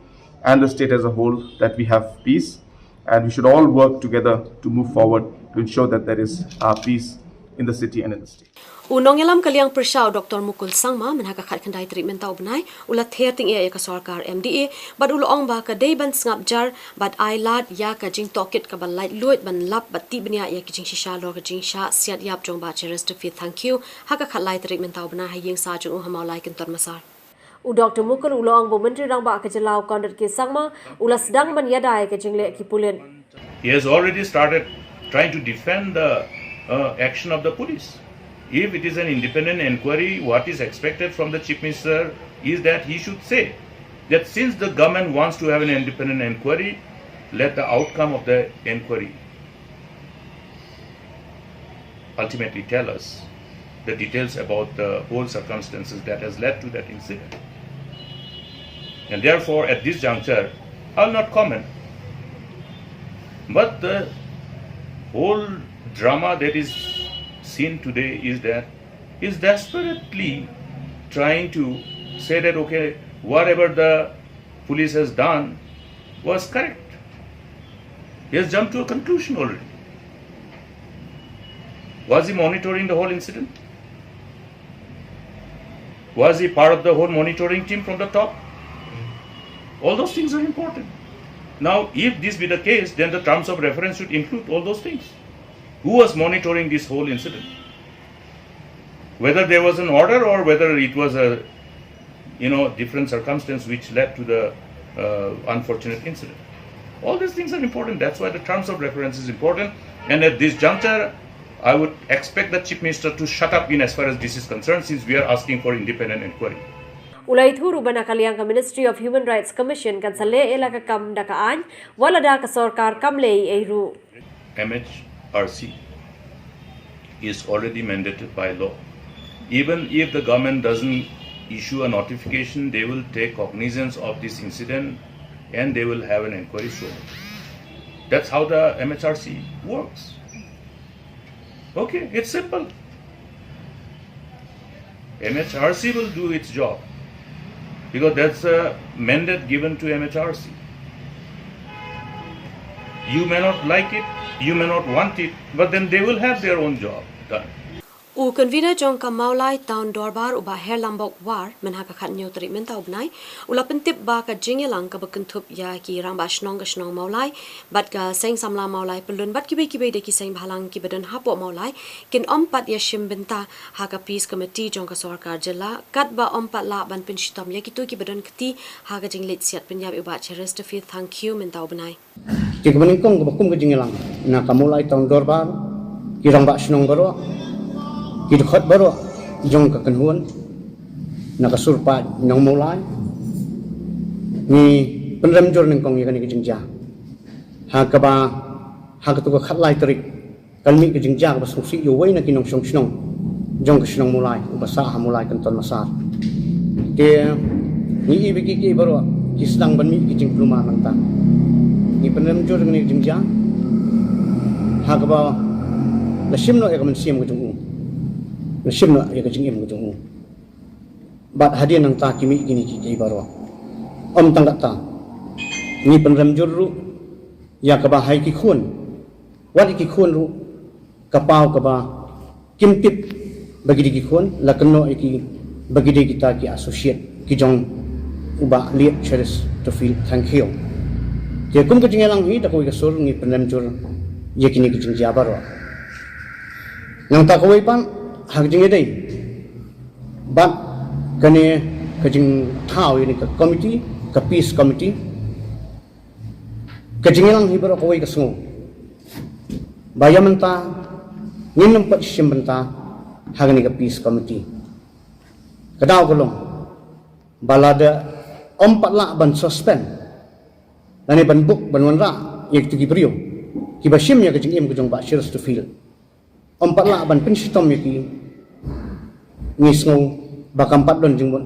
and the state as a whole, that we have peace, and we should all work together to move forward to ensure that there is, uh, peace in the city and in the state. U nongïalam ka liang pyrshah u Doctor Mukul Sangma mynha ka khatkhyndai tarik mynta u bnai u la ther tyngeh ïa ka sorkar M D A bad u la ong ba ka dei ban sngap jar bad ai lad ïa ka jingtohkit kaba laitluid ban lap bad tih bniah ïa ki jingshisha halor ka jingshah siat ïap jong Bah Cheristopher Thangkhiew ha ka khatlai tarik mynta u bnai ha ïing sah jong u ha Mawlai Kynton Massar. U Doctor Mukul u la ong ba u Myntri Rangbah ka jylla u Conrad K Sangma u la sdang ban ïada ïa ka jingleh ki pulit. He has already started trying to defend the, uh, action of the police. If it is an independent inquiry, what is expected from the Chief Minister is that he should say that since the government wants to have an independent inquiry, let the outcome of the inquiry ultimately tell us the details about the whole circumstances that has led to that incident. And therefore, at this juncture, I'll not comment. But the whole drama that is seen today is that he's desperately trying to say that, okay, whatever the police has done was correct. He has jumped to a conclusion already. Was he monitoring the whole incident? Was he part of the whole monitoring team from the top? All those things are important. Now, if this be the case, then the terms of reference should include all those things. Who was monitoring this whole incident? Whether there was an order or whether it was a, you know, different circumstance which led to the uh, unfortunate incident. All these things are important. That's why the terms of reference is important. And at this juncture, I would expect the Chief Minister to shut up in as far as this is concerned, since we are asking for independent inquiry. U la ïathuh ruh ba na ka liang ka Ministry of Human Rights Commission kan sa leh ïa la ka kam da ka aiñ, wat lada ka sorkar kam leh ei ei ruh. M H R C is already mandated by law. Even if the government doesn't issue a notification, they will take cognizance of this incident and they will have an inquiry shown. That's how the M H R C works. Okay, it's simple. M H R C will do its job because that's a mandate given to M H R C. You may not like it, you may not want it, but then they will have their own job done. U Convener jong ka Mawlai Town Dorbar u Bah Herlambok War, mynha ka khatñiew tarik mynta u bnai, u la pyntip ba ka jingïalang kaba kynthup ïa ki rangbah shnong ka shnong Mawlai bad ka seng samla Mawlai Pyllun bad kiwei kiwei de ki seng bhalang kiba don hapoh Mawlai kin ym pat ïashim bynta ha ka Peace Committee jong ka sorkar jylla katba ym pat lah ban pynshitom ïa kito kiba don kti ha ka jingleit siat pynïap ïa u Bah Cheresterfield Thangkhiew mynta u bnai. Te kaba nyngkong kaba kum ka jingïalang na ka Mawlai Town Dorbar, ki rangbah shnong baroh, ki dkhot baroh jong ka kynhun na ka sur paid Nongmawlai, ngi pynrem jur nyngkong ïa kane ka jingjia. Ha kaba ha katu ka khatlai tarik kan mih ka jingjia kaba sngewsih ïa uwei na ki nongshong shnong jong ka shnong Mawlai uba sah ha Mawlai Kynton Massar. Te ngi i ba ki ki baroh ki sdang ban mih ki jingkulmar nangta. Ngi pynrem jur ïa kane ka jingjia ha kaba la shim noh ïa ka mynsiem ka jong u, la shim noh ïa ka jingim ka jong u. Bad hadien nangta ki mih kine ki ki baroh. Ym tang katta, ngi pynrem jur ruh ïa kaba ha ki khun, wat ïa ki khun ruh ka paw kaba kim tip ba ki dei ki khun, la kynnoh ïa ki ba ki dei kita ki associate ki jong u Bah Liep Cheresterfield Thangkhiew. Te kum ka jingïalang hi da kawei ka sur ngi pynrem jur ïa kine ki jingjia baroh. Nangta kawei pat ha ka jingïadei bad kane ka jingthaw ïa kane ka committee, ka Peace Committee, ka jingïalang hi baroh kawei ka sngew ba ïa mynta ngin ym pat shim bynta ha kane ka Peace Committee. Ka daw ka long ba lada ym pat lah ban suspend lane ban buk ban wanrah ïa kitu ki briew kiba shim ïa ka jingim ka jong Bah Cheresterfield, ym pat lah ban pynshitom ïa ki, ngi sngew ba kam pat don jingmut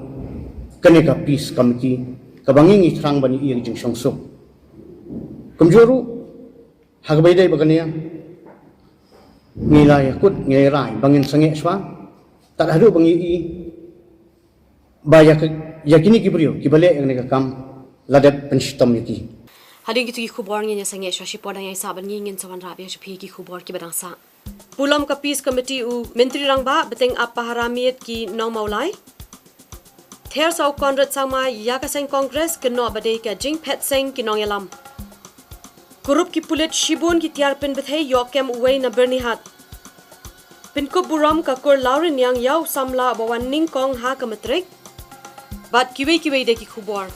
kane ka Peace Committee kaba ngi ngi thrang ban ïohi ïa ka jingshongsuk. Kumjuh ruh ha kaba ïadei bad kane ngi la ïakut, ngi la ïarai ba ngin sangeh shuwa tad haduh ba ngi ïohi ba ïa kine ki briew kiba leh ïa kane ka kam la dep pynshitom ïa ki. Hadien kitu ki khubor ngin ïa sangeh shuwa shipor, dang ïa sah bad ngi, ngin sa wanrah biang sha phi ki khubor kiba dang sah. Pulom ka Peace Committee u Myntri Rangbah bteng ap para miet ki nong Mawlai. Ther sa u Conrad Sangma ïa ka seng Congress kynnoh ba dei ka jingphet seng ki nongïalam. Kurup ki pulit shibun ki tiar pynbthei ïoh kem uwei na Byrnihat. Pynkup burom ka kur Lawriniang ïa u samla ba wan nyngkong ha ka matric. Bad kiwei kiwei de ki khubor.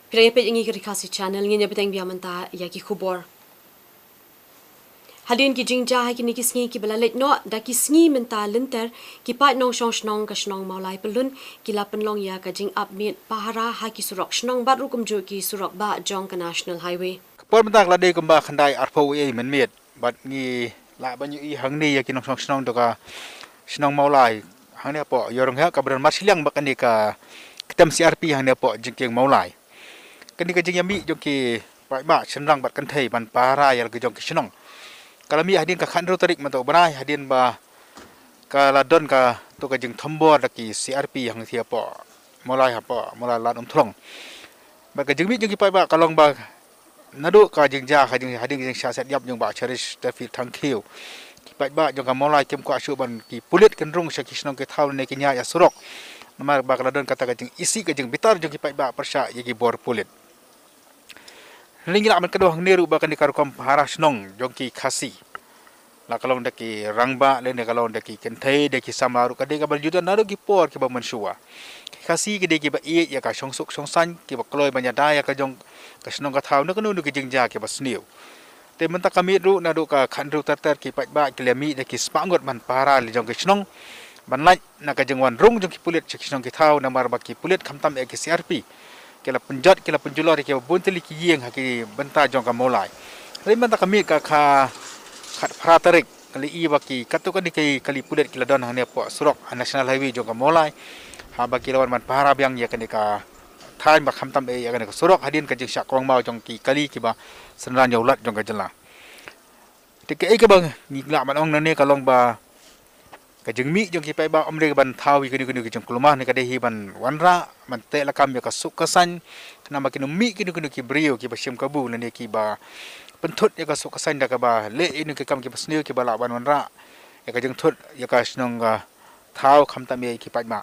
Phi ïa peit ïa ngi ka Ri Khasi Channel, ngin ïa bteng biang mynta ïa ki khubor. Hadien ki jingjia ha kine ki sngi kiba la leit noh, da ki sngi mynta lynter, ki paid nongshong shnong ka shnong Mawlai Pyllun, ki la pynlong ïa ka jingap miet pahara ha ki surok shnong bad ruh kumjuh ki surok bah jong ka National Highway. Ka por mynta ka la dei kumba khyndai arphew ei mynmiet bad ngi lah ban ïohi hangne ïa ki nongshong shnong jong ka shnong Mawlai hangne hapoh Ïewrynghep kaba don marshiliang bad kane ka ktem C R P hangne hapoh jingkieng Mawlai. Kane ka jingïamih jong ki paidbah shynrang bad kynthei ban pahara ïa la ki jong ki shnong ka la mih hadien ka khathynriew tarik mynta u bnai, hadien ba ka la don kato ka jingthombor da ki C R P hangthie hapoh Mawlai, hapoh Mawlai Lad Umthlong. Bad ka jingmih jong ki paidbah ka long ba naduh ka jingjia, ka jing, hadien ka jingshah siat ïap jong Bah Cherish David Thangkhiew, ki paidbah jong ka Mawlai kim kwah shuh ban ki pulit kin rung sha ki shnong ki thaw ne kin ïaid ïa surok. Namar ba ka la don kata ka jingisih, ka jingbitar jong ki paidbah pyrshah ïa ki bor pulit. Hynrei ngi lah ban kdew hangne ruh ba kane ka rukom pahara shnong jong ki Khasi, la ka long da ki rangbah lane ka long da ki kynthei, da ki samla ruh, ka dei kaba la ju don naduh ki por kiba mynshuwa. Ki Khasi ki dei kiba ïeit ïa ka shongsuk shongsaiñ, kiba kloi ban ïada ïa ka jong ka shnong ka thaw na kano kano ki jingjia kiba sniew. Te mynta ka miet ruh naduh ka khathynriew ter ter ki paidbah ki la mih da ki spah ngut ban pahara la jong ki shnong, ban lait na ka jingwan rung jong ki pulit sha ki shnong ki thaw, namar ba ki pulit khamtam eh ki C R P ki la pynjot, ki la pynjulor ïa kiba bun tylli ki ïing ha ki bynta jong ka Mawlai. Hynrei mynta ka miet ka kha khatphra tarik, ka la i ba ki katto katne ki kali pulit ki la don hangne hapoh surok ha National Highway jong ka Mawlai, haba ki la wan ban pahara biang ïa kane ka thaiñ ba khamtam eh ïa kane ka surok hadien ka jingshah kawang maw jong ki kali kiba synran ïa u Lat jong ka jylla. Te kaei kaba ngi lah ban ong nangne ka long ba ka jingmih jong ki paidbah ym dei ban thaw ïa kino kino ki jingkulmar, ne ka dei hi ban wanrah, ban teh lakam ïa ka suk ka saiñ, khnang ba kin ym mih kino kino ki briew kiba shim kabu lane kiba pynthut ïa ka suk ka saiñ da kaba leh ïa kino ki kam kiba sniew, kiba lah ban wanrah ïa ka jingthut ïa ka shnong ka thaw khamtam ïa ki paidbah.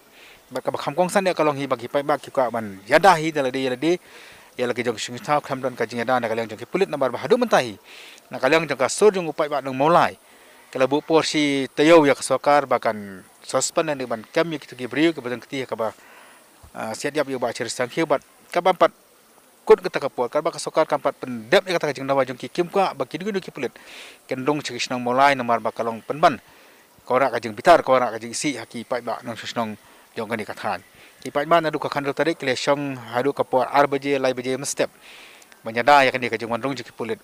Bad kaba kham kongsan ïa ka long hi ba ki paidbah ki kwah ban ïada hi da lade ïa lade ïa la ki jong ki shnong ki thaw, khlem don ka jingïada na ka liang jong ki pulit, namar ba haduh mynta hi na ka liang jong ka sur jong u paidbah nong Mawlai ka la buh por shi taïew ïa ka sorkar ba kan suspend ne ban kem ïa kito ki briew kiba don kti ha kaba, ah, siat ïap ïa u Bah Cherish Thangkhiew, bad kaba pat kut kata ka por, katba ka sorkar kam pat pyndep ïa kata ka jingdawa jong ki, kim kwah ba kino kino ki pulit kin rung sha ki shnong Mawlai, namar ba ka long pynban ka wanrah ka jingbitar, ka wanrah ka jingisih ha ki paidbah nongshong shnong jong kane ka thaiñ. Ki paidbah naduh ka khathynriew tarik ki la shong haduh ka por ar baje, lai baje mynstep ban ïada ïa kane ka jingwan rung jong ki pulit.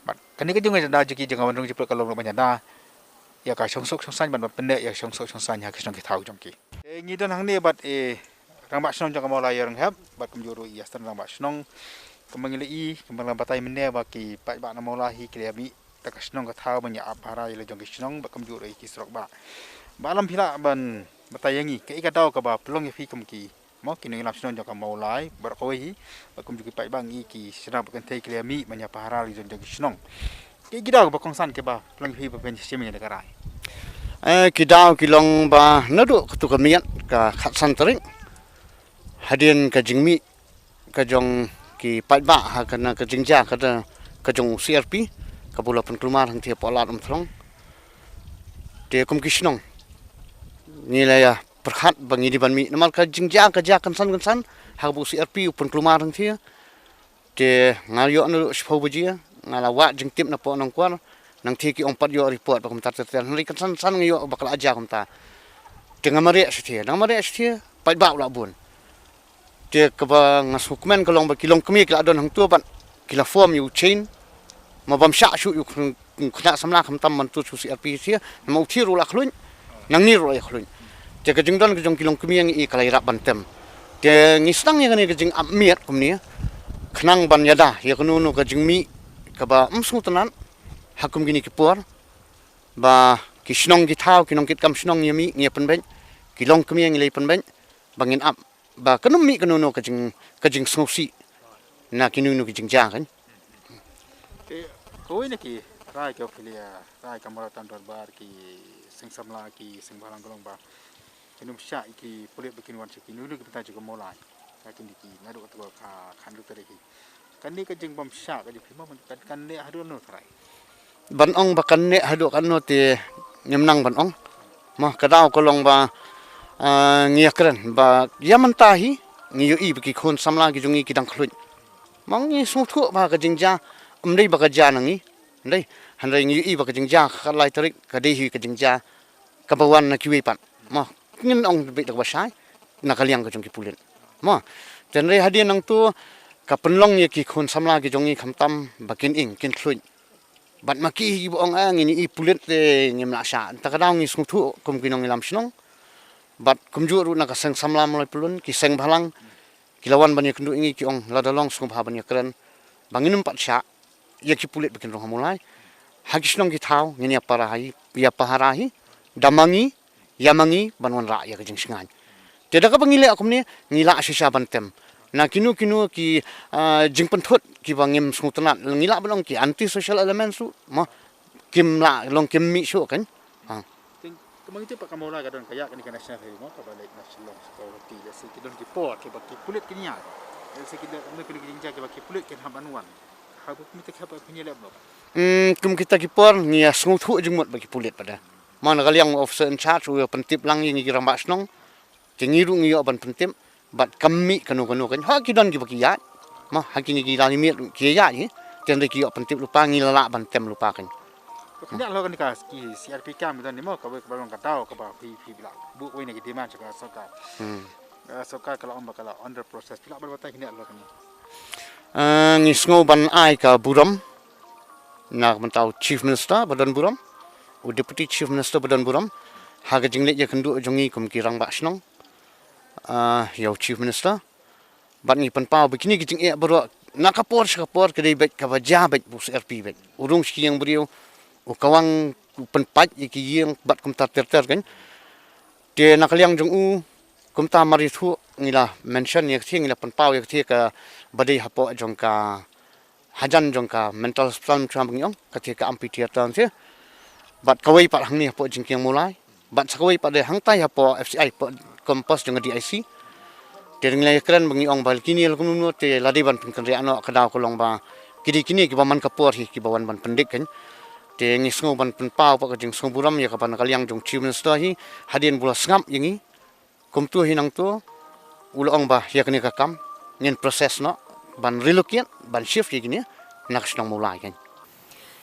Bad kane ka jingwan ïada jong ki, jingwan rung jong ki pulit ka long ruh ban ïada ïa ka shongsuk shongsaiñ, ban, ban pynneh ïa ka shongsuk shongsaiñ ha ki shnong ki thaw jong ki. Eh, ngi don hangne bad, eh, rangbah shnong jong ka Mawlai Ïewrynghep bad kumjuh ruh ïa ki rangbah shnong. Kumba ngi la i, kumba la batai mynne ba ki paidbah na Mawlai hi ki la mih da ka shnong ka thaw ban ïa ap pahara ïa la jong ki shnong bad kumjuh ruh ïa ki surok bah. Bah Alam, phi lah ban batai ïa ngi kaei ka daw kaba pynlong ïa phi kum ki, mo, ki nongïalam shnong jong ka Mawlai baroh kawei hi, bad kumjuh ki paidbah, ngi ki shynrang bad kynthei ki la mih ban ïa pahara ïa la jong ki shnong? Kaei ki daw kaba kongsan kiba pynlong ïa phi ba phin shim ïa kane ka rai? Eh, ki daw ki long ba naduh kato ka miet ka khatsan tarik, hadien ka jingmih ka jong ki paidbah ha kane ka jingjia kata ka jong u C R P kaba u la pynkulmar hangthie hapoh Lad Umthlong. Te kum ki shnong ngi la ïa pyrkhat ba ngi dei ban mih namar ka jingjia ka jia kynsan kynsan ha kaba u C R P u pynkulmar hangthie. Te nga ïoh naduh shiphew baje, nga la wad jingtip napoh Nongkwar, nangthie ki ong pat ïoh report ba kumta ter ter, hynrei kynsan kynsan nga ïoh ba ka la jia kumta. Te nga mareh shathie, nga mareh shathie, paidbah u la bun. Te kaba nga sngewkmen ka long ba ki longkmie ki la don hangto bad ki la form ïa u chain. Ma bym shah shuh ïa u khynnah samla khamtam ban tur sha u C R P shathie, namar u thie ruh u la khluit, nangne ruh u la khluit. Te ka jingdon ka jong ki longkmie ngi i ka la ïarap ban tem. Te ngi sdang ïa kane ka jingap miet kumne khnang ban ïada ïa kano kano ka jingmih kaba ym sngewtynnat ha kum kine ki por, ba ki shnong ki thaw, ki nongkitkam shnong ïa mih ngi ïa pynbeit, ki longkmie ngi la ïa pynbeit ba ngin ap ba kan ym mih kano kano ka jing, ka jingsngewsih na kino kino ki jingjia kan. Te kawei na ki rai ka phi la rai ka Mawlai Tam Dorbar, ki seng samla, ki seng bhalang ka long ba kin ym shah ïa ki pulit ba kin wan sha kino kino ki bynta jong ka Mawlai. Ka kine ki naduh kato ka khathynriew tarik hi. Kane ka jingbymshah ka jong phi mo kan, kan neh haduh katno tharai? Ban ong ba kan neh haduh katno te ngim nang ban ong. Mo, ka daw ka long ba, ah, ngi ïakren ba ïa mynta hi ngi ïohi ba ki khun samla ki jong ngi ki dang khluit. Ma ngi sngewthuh ba ka jingjia, ym dei ba ka jia na ngi. Hynrei, hynrei ngi ïohi ba ka jingjia ka khatlai tarik, ka dei hi ka jingjia kaba wan na kiwei pat. Ma, ngin ong beit da kaba shai, na ka liang ka jong ki pulit. Ma, te hynrei hadien nangto, ka pynlong ïa ki khun samla ki jong ngi khamtam ba kin ing, kin khluit. Bad ma ki hi ba ong, "Ah, ngin ïohi pulit te ngim lah shah." Te ka daw ngi sngewthuh kum ki nongïalam shnong. Bad kumjuh ruh na ka seng samla Mawlai Pyllun, ki seng bhalang, ki la wan ban ïakynduh ïa ngi, ki ong lada long sngewbha ban ïakren ba ngin ym pat shah ïa ki pulit ba kin rung ha Mawlai. Ha ki shnong ki thaw ngin ïa pahara hi, ïa pahara hi, da ma ngi, ïa ma ngi ban wanrah ïa ka jingsngewbha. Te da kaba ngi leh kumne, ngi lah shisha ban tem. Na kino kino ki, ah, jingpynthut kiba ngim sngewtynnat, ngi lah ban ong ki anti social elements ruh, ma, kim lah long kim mih shuh kan. Ha. Te kumba ngi tip pat ka Mawlai ka don ka ïaid kane ka national highway mo, kaba leit na Shillong, sa ka Guwahati, lehse ki don ki por kiba ki pulit kin ïaid. Lehse ki don kano kano ki jingjia kiba ki pulit kin hap ban wan. Ha, kumta ki hap ban ïaleh mo. Hmm, kum kita ki por ngi ïa sngewthuh jingmut ba ki pulit pat de. Ma na ka liang u officer in charge u ïa pyntip lang ïa ngi ki rangbah shnong. Te ngi ruh ngi ïoh ban pyntip, bad kam mih kano kano kan. Ha ki don kiba ki ïaid. Ma, ha kine ki la limit ruh ki ïaid hi. Te hynrei ki ïoh pyntip lypa, ngi la lah ban tem lypa kan. Kane halor kane ka ki C R P camp don ni mo, kaba, kaba long ka daw kaba phi, phi lah buh wei na ki demand sha ka sorkar. Hmm. Ka sorkar ka la ong ba ka la under process, phi lah ban batai kane halor kane. Ah, ngi sngew ban ai ka burom na ka bynta u Chief Minister ba don burom, u Deputy Chief Minister ba don burom, ha ka jingleit ïakynduh jong ngi kum ki rangbah shnong, ah, ïa u Chief Minister. Bad ngi pynpaw ba kine ki jingeh baroh na ka por sha ka por ka dei beit kaba jia beit u C R P beit. U rung sha ki ïing briew, u kawang, u pynpait ïa ki ïing bad kumta ter ter kan. Te na ka liang jong u, kumta mar ïathuh ngi la mention ïa ka thie, ngi la pynpaw ïa ka thie kaba dei hapoh jong ka hajan jong ka mental hospital, mynta ba ngi ong, ka thie ka amphitheater thie. Bad kawei pat hangne hapoh jingkieng Mawlai. Bad sa kawei pat de hangtai hapoh F C I, hapoh campus jong ka D I C. Te ngi la ïakren ba ngi ong ba kine la kumno te la dei ban pynkynriah noh, ka daw ka long ba ki dei kine kiba man ka por hi kiba wan ban pyndik kan. Te ngi sngew ban pynpaw pat ka jingsngewburom ïa kaba na ka liang jong Chief Minister hi, hadien ba u la sngap ïa ngi. Kumto hi nangto, u la ong ba ïa kane ka kam ngin process noh ban relocate, ban shift ïa kine na ka shnong Mawlai kan.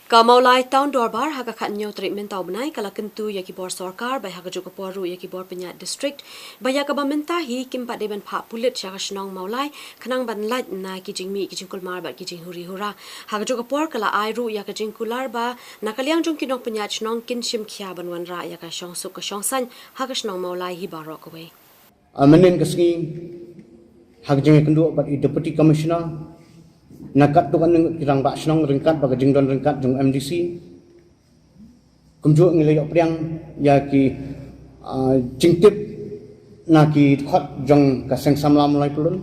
Ka Mawlai Town Dorbar ha ka khathynñiew tarik mynta u bnai ka la kyntu ïa ki bor sorkar bad ha kajuh ka por ruh ïa ki bor pynïaid district ba ïa kaba mynta hi kim pat dei ban phah pulit sha ka shnong Mawlai khnang ban lait na ki jingmih ki jingkulmar bad ki jinghuri hura. Ha kajuh ka por ka la ai ruh ïa ka jingkular ba na ka liang jong ki nongpynïaid shnong kin shim khia ban wanrah ïa ka shongsuk ka shongsaiñ ha ka shnong Mawlai hi baroh kawei. Ah, mynnin ka sngi ha ka jingïakynduh bad i Deputy Commissioner na katto katne ngut ki rangbah shnong ryngkat bad ka jingdon ryngkat jong M D C. Kumjuh ngi la ïoh pdiang ïa ki, ah, jingtip na ki dkhot jong ka seng samla Mawlai Pyllun,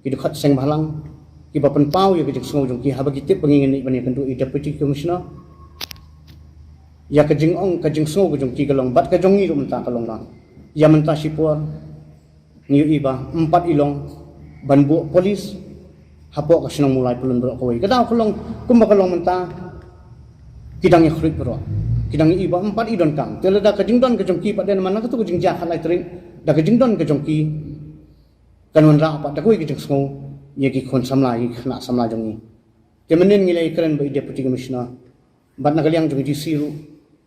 ki dkhot seng bhalang, kiba pynpaw ïa ka jingsngew jong ki haba ki tip ba ngi ngin ïa ban ïakynduh i Deputy Commissioner. Ïa ka jingong, ka jingsngew ka jong ki ka long bad ka jong ngi ruh mynta ka long lang. Ïa mynta shipor ngi ïohi ba ym pat i long ban buh police hapoh ka shnong Mawlai Pyllun baroh kawei. Ka daw ka long kumba ka long mynta, ki dang ïa khruit baroh. Ki dang ïohi ba ym pat i donkam. Te lada ka jingdon ka jong ki pat de namar na kato ka jingjia khatlai tarik, da ka jingdon ka jong ki kan wanrah pat da kawei ka jingsngew ïa ki khun samla, ïa ki khynnah samla jong ngi. Te mynnin ngi la ïakren bad i Deputy Commissioner bad na ka liang jong i D C ruh,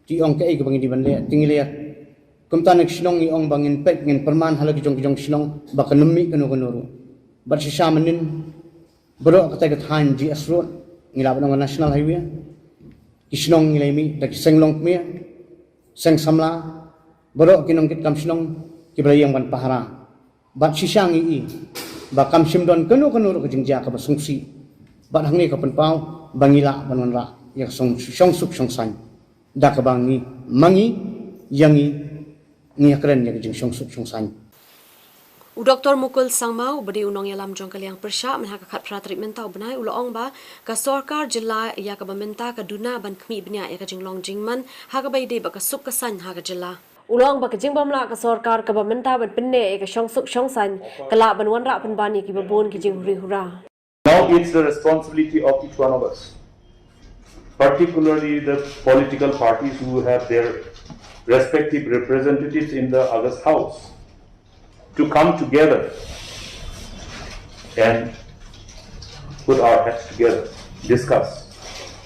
te i ong kaei kaba ngi dei ban leh, te ngi la ïa, kumta na ki shnong ngi ong ba ngin peit, ngin pyrman ha la ki jong ki jong shnong ba kan ym mih kano kano ruh. Bad shisha mynnin baroh katei ka thaiñ G S Road, ngi lah ban ong ka National Highway, ki shnong ngi la ïa mih da ki seng longkmie, seng samla, baroh ki nongkitkam shnong kiba la ïeng ban pahara. Bad shisha ngi i ba kam shym don kano kano ruh ka jingjia kaba sngewsih. Bad hangne ka pynpaw ba ngi lah ban wanrah ïa ka song, shongsuk shongsaiñ da kaba ngi, ma ngi, ïa ngi, ngi ïakren ïa ka jingshongsuk shongsaiñ. U Doktor Mukul Sangma uba dei u nongïalam jong ka liang pyrshah, mynha ka khatphra tarik mynta u bnai, u la ong ba ka sorkar jylla ïa kaba mynta ka duna ban khmih bniah ïa ka jinglong jingman ha kaba ïadei bad ka suk ka saiñ ha ka jylla. U la ong ba ka jingbym lah ka sorkar kaba mynta ban pynneh ïa ka shongsuk shongsaiñ, ka lah ban wanrah pynban ïa kiba bun ki jinghuri hura. Now it's the responsibility of each one of us, particularly the political parties who have their respective representatives in the August House, to come together and put our heads together, discuss,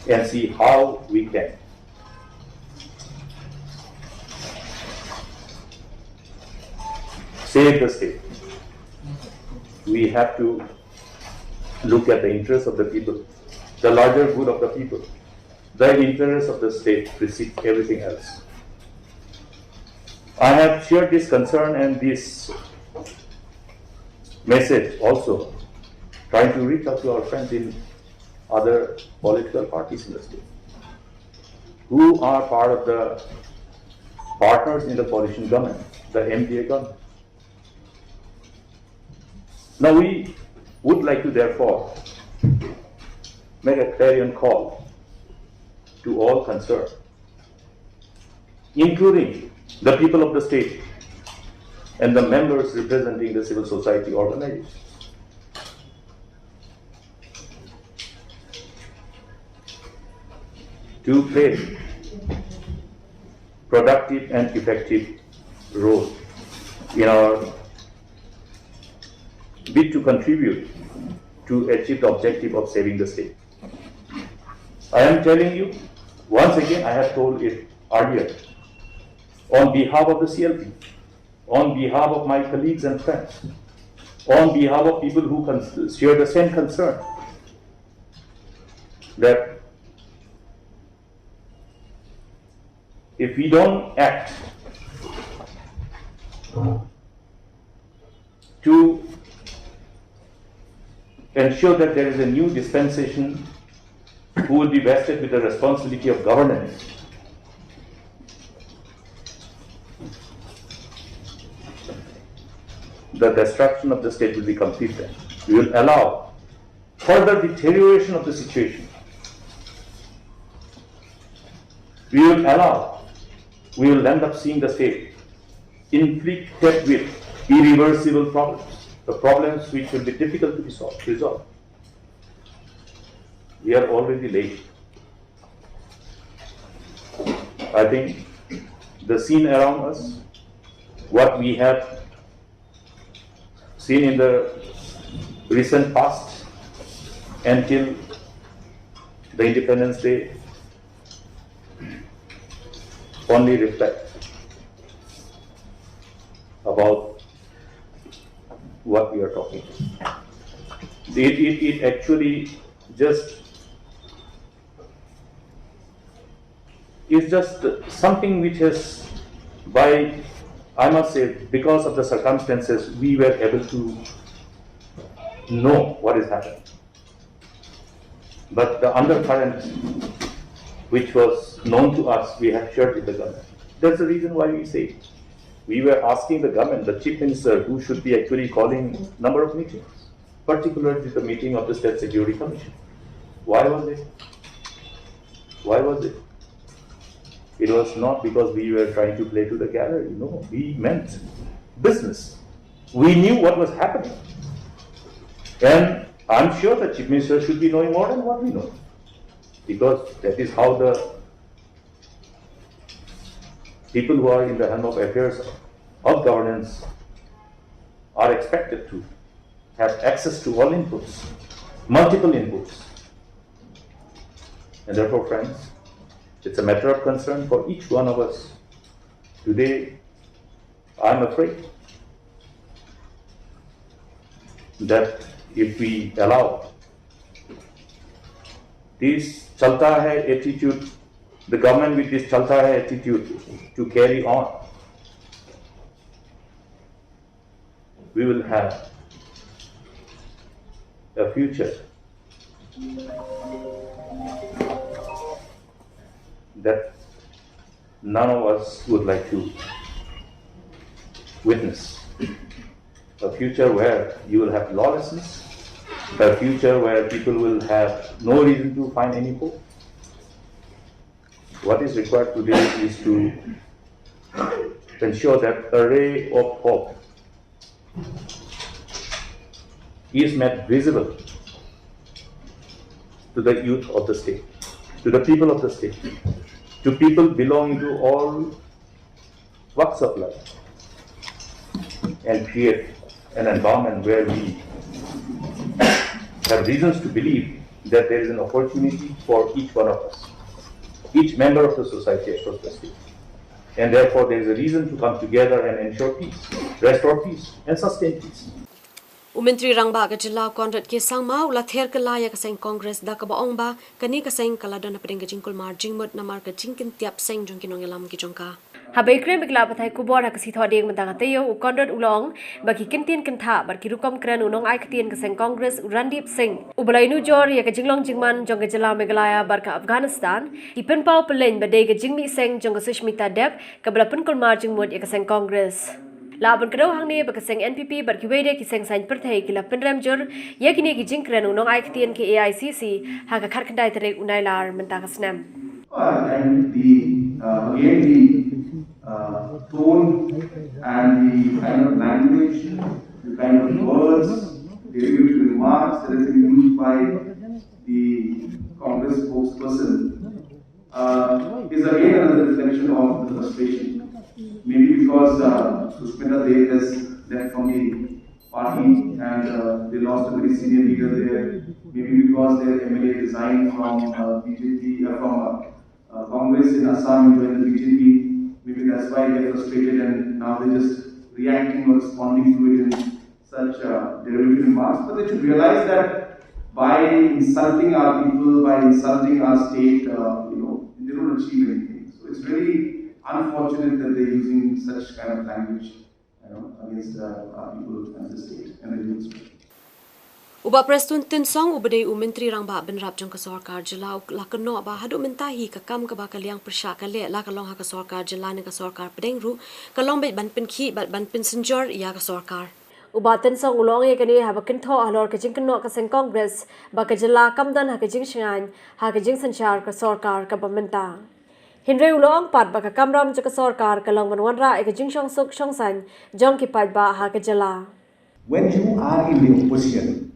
and see how we can save the state. We have to look at the interests of the people, the larger good of the people. The interests of the state precede everything else. I have shared this concern and this message also, trying to reach out to our friends in other political parties in the state who are part of the partners in the coalition government, the M D A government. Now we would like to therefore make a clarion call to all concerned, including the people of the state and the members representing the civil society organizations, to play productive and effective role in our bid to contribute to achieve the objective of saving the state. I am telling you, once again, I have told it earlier, on behalf of the C L P, on behalf of my colleagues and friends, on behalf of people who cons- share the same concern, that if we don't act to ensure that there is a new dispensation who will be vested with the responsibility of governance, the destruction of the state will be complete. We will allow further deterioration of the situation. We will allow, we will end up seeing the state inflicted with irreversible problems, the problems which will be difficult to be solved, resolved. We are already late. I think the scene around us, what we have seen in the recent past until the Independence Day, only reflect about what we are talking. It, it, it actually just is just something which has, by, I must say, because of the circumstances, we were able to know what is happening. But the undercurrent, which was known to us, we have shared with the government. That's the reason why we say we were asking the government, the chief minister, who should be actually calling number of meetings, particularly the meeting of the State Security Commission. Why was it? Why was it? It was not because we were trying to play to the gallery. No, we meant business. We knew what was happening. And I'm sure the chief minister should be knowing more than what we know. Because that is how the people who are in the helm of affairs of governance are expected to have access to all inputs, multiple inputs. And therefore, friends, it's a matter of concern for each one of us. Today, I'm afraid that if we allow this chalta hai attitude, the government with this chalta hai attitude to carry on, we will have a future that none of us would like to witness. A future where you will have lawlessness, a future where people will have no reason to find any hope. What is required today is to ensure that a ray of hope is made visible to the youth of the state, to the people of the state, to people belonging to all walks of life, and create an environment where we have reasons to believe that there is an opportunity for each one of us, each member of the society across the state. And therefore, there is a reason to come together and ensure peace, restore peace, and sustain peace. U Myntri Rangbah ka Jylla u Conrad K Sangma u la ther kylla ïa ka seng Congress da kaba ong ba kane ka seng ka la don hapdeng ka jingkulmar jingmut namar ka jingkyntiap seng jong ki nongïalam ki jong ka. Haba ïakren bad ki lad pathai khubor ha ka sngi Thohdieng mynta ka taïew, u Conrad u la ong ba ki kyntien kynthah bad ki rukom kren u nongai ktien ka seng Congress u Randeep Singh, uba la ïanujor ïa ka jinglong jingman jong ka jylla Meghalaya bad ka Afghanistan, ki pynpaw pynlong ba dei ka jingmih seng jong ka Sushmita Deb kaba la pynkulmar jingmut ïa ka seng Congress. Lah ban kdew hangne ba ka seng N P P bad kiwei de ki seng saiñ pyrthei ki la pynrem jur ïa kine ki jingkren u nongai ktien ka A I C C ha ka khatkhyndai tarik u Nailar mynta ka snem. And the, uh, again, the uh, tone and the kind of language, the kind of words, the remarks that have been used by the Congress spokesperson uh, is again another reflection of the frustration. Maybe because uh, Sushmita Dev has left from the party and uh, they lost a very senior leader there. Maybe because their M L A resigned from uh, B J P, uh, from uh, uh, Congress in Assam and joined the B J P. Maybe that's why they're frustrated and now they're just reacting or responding to it in such uh, derogatory remarks, but they should realize that by insulting our people, by insulting our state, uh, you know, they don't achieve anything. So it's very unfortunate that they're using such kind of language, you know, against uh, our people and the state and the youth. U Bah Prestone Tynsong uba dei u Myntri Rangbah Bynrap jong ka Sorkar Jylla u la kynnoh ba haduh mynta hi ka kam kaba ka liang pyrshah ka leh la ka long ha ka Sorkar Jylla ne ka Sorkar Pdeng ruh ka long beit ban pynkhih bad ban pynsynjor ïa ka Sorkar. U Bah Tynsong u la ong ïa kane haba kynthoh halor ka jingkynnoh ka seng Congress ba ka jylla kam don ha ka jingshngaiñ ha ka jingsynshar ka sorkar kaba mynta. Hynrei u la ong pat ba ka kamram jong ka sorkar ka long ban wanrah ïa ka jingshongsuk shongsaiñ jong ki paidbah ha ka jylla. When you are in the opposition,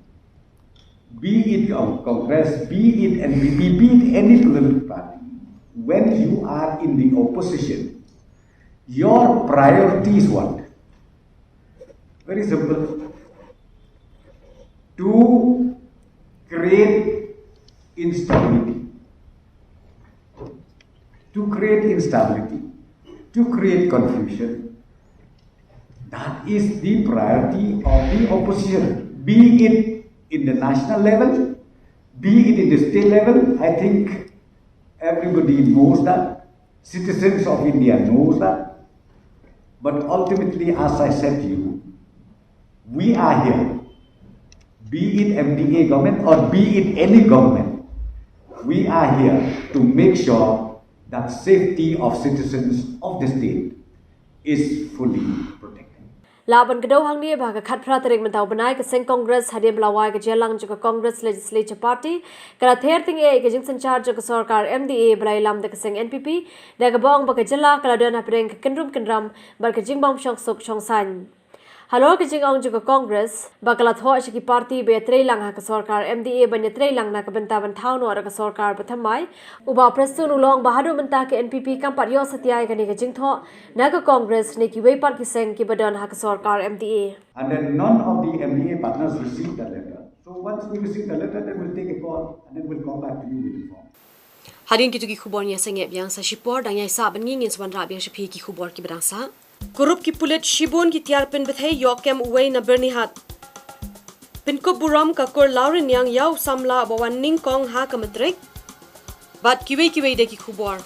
be it Congress, be it N P P, be it any political party, when you are in the opposition, your priority is what? Very simple. To create instability. To create instability. To create confusion. That is the priority of the opposition. Be it in the national level, be it in the state level, I think everybody knows that. Citizens of India knows that. But ultimately, as I said to you, we are here, be it M D A government or be it any government, we are here to make sure that safety of citizens of the state is fully protected. Lah ban kdew hangne ba ha ka khatphra tarik mynta u bnai ka seng Congress hadien ba la wai ka jingïalang jong ka Congress Legislature Party ka la ther tyngeh ïa ka jingsynshar jong ka sorkar M D A ba la ïalam da ka seng N P P da kaba ong ba ka jylla ka la don hapdeng ka kynrum kynram bad ka jingbym shongsuk shongsaiñ. Halor ka jingong jong ka Congress ba ka la thoh sha ki party ba ïatreilang ha ka sorkar M D A ban ïatreilang na ka bynta ban thaw noh da ka sorkar ba thymmai, u Bah Prestone u la ong ba haduh mynta ka N P P kam pat ïoh satia ïa kane ka jingthoh na ka Congress ne kiwei pat ki seng kiba don ha ka sorkar M D A. And then none of the M D A partners received that letter. So once we receive the letter, then we'll take a call and then we'll come back to you with the form. Hadien kito ki khubor ngi ïaseng ïa biang sa shipor, dang ïaisah ban ngi ngin sa wanrah biang sha phi ki khubor kiba dang sah. Kurup ki pulit shibun ki tiar pynbthei ïoh kem uwei na Byrnihat. Pynkup burom ka kur Lawriniang ïa u samla ba wan nyngkong ha ka matrik. Bad kiwei kiwei de ki khubor.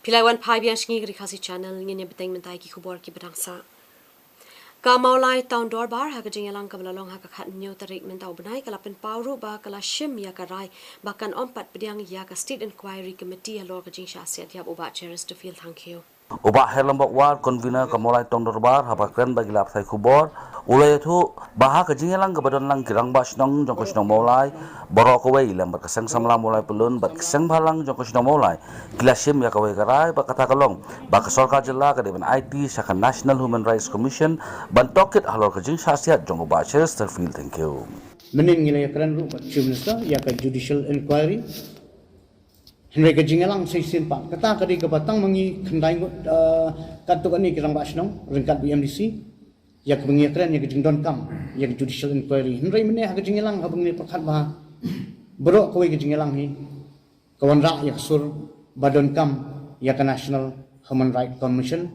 Phi la wan phai biang sha ngi ka Ri Khasi Channel, ngin ïa bteng mynta ïa ki khubor kiba dang sah. Ka Mawlai Town Dorbar ha ka jingïalang kaba la long ha ka khathynñiew tarik mynta u bnai ka la pynpaw ruh ba ka la shim ïa ka rai ba kan ym pat pdiang ïa ka State Inquiry Committee halor ka jingshah siat ïap u Bah Cheristerfield Thangkhiew. U Bah Herlambok War, convener ka Mawlai Town Dorbar, haba kren bad ki lad pathai khubor, u la ïathuh ba ha ka jingïalang kaba don lang ki rangbah shnong jong ka shnong Mawlai baroh kawei lem bad ka seng samla Mawlai Pyllun bad ka seng bhalang jong ka shnong Mawlai, ki la shim ïa kawei ka rai bad kata ka long ba ka sorkar jylla ka dei ban aiti sha ka National Human Rights Commission ban tohkit halor ka jingshah siat jong u Bah Cheristerfield Thangkhiew. Mynnin ngi la ïakren ruh bad Chief Minister ïa ka judicial inquiry. Hynrei ka jingïalang shisien pat kata ka dei kaba tang ma ngi khyndai ngut, eh, katto katne ki rangbah shnong ryngkat bad M D C. Ïa kaba ngi ïakren ïa ka jingdonkam ïa ka judicial inquiry. Hynrei mynne ha ka jingïalang haba ngi pyrkhat ba baroh kawei ka jingïalang hi ka wanrah ïa ka sur ba donkam ïa ka National Human Rights Commission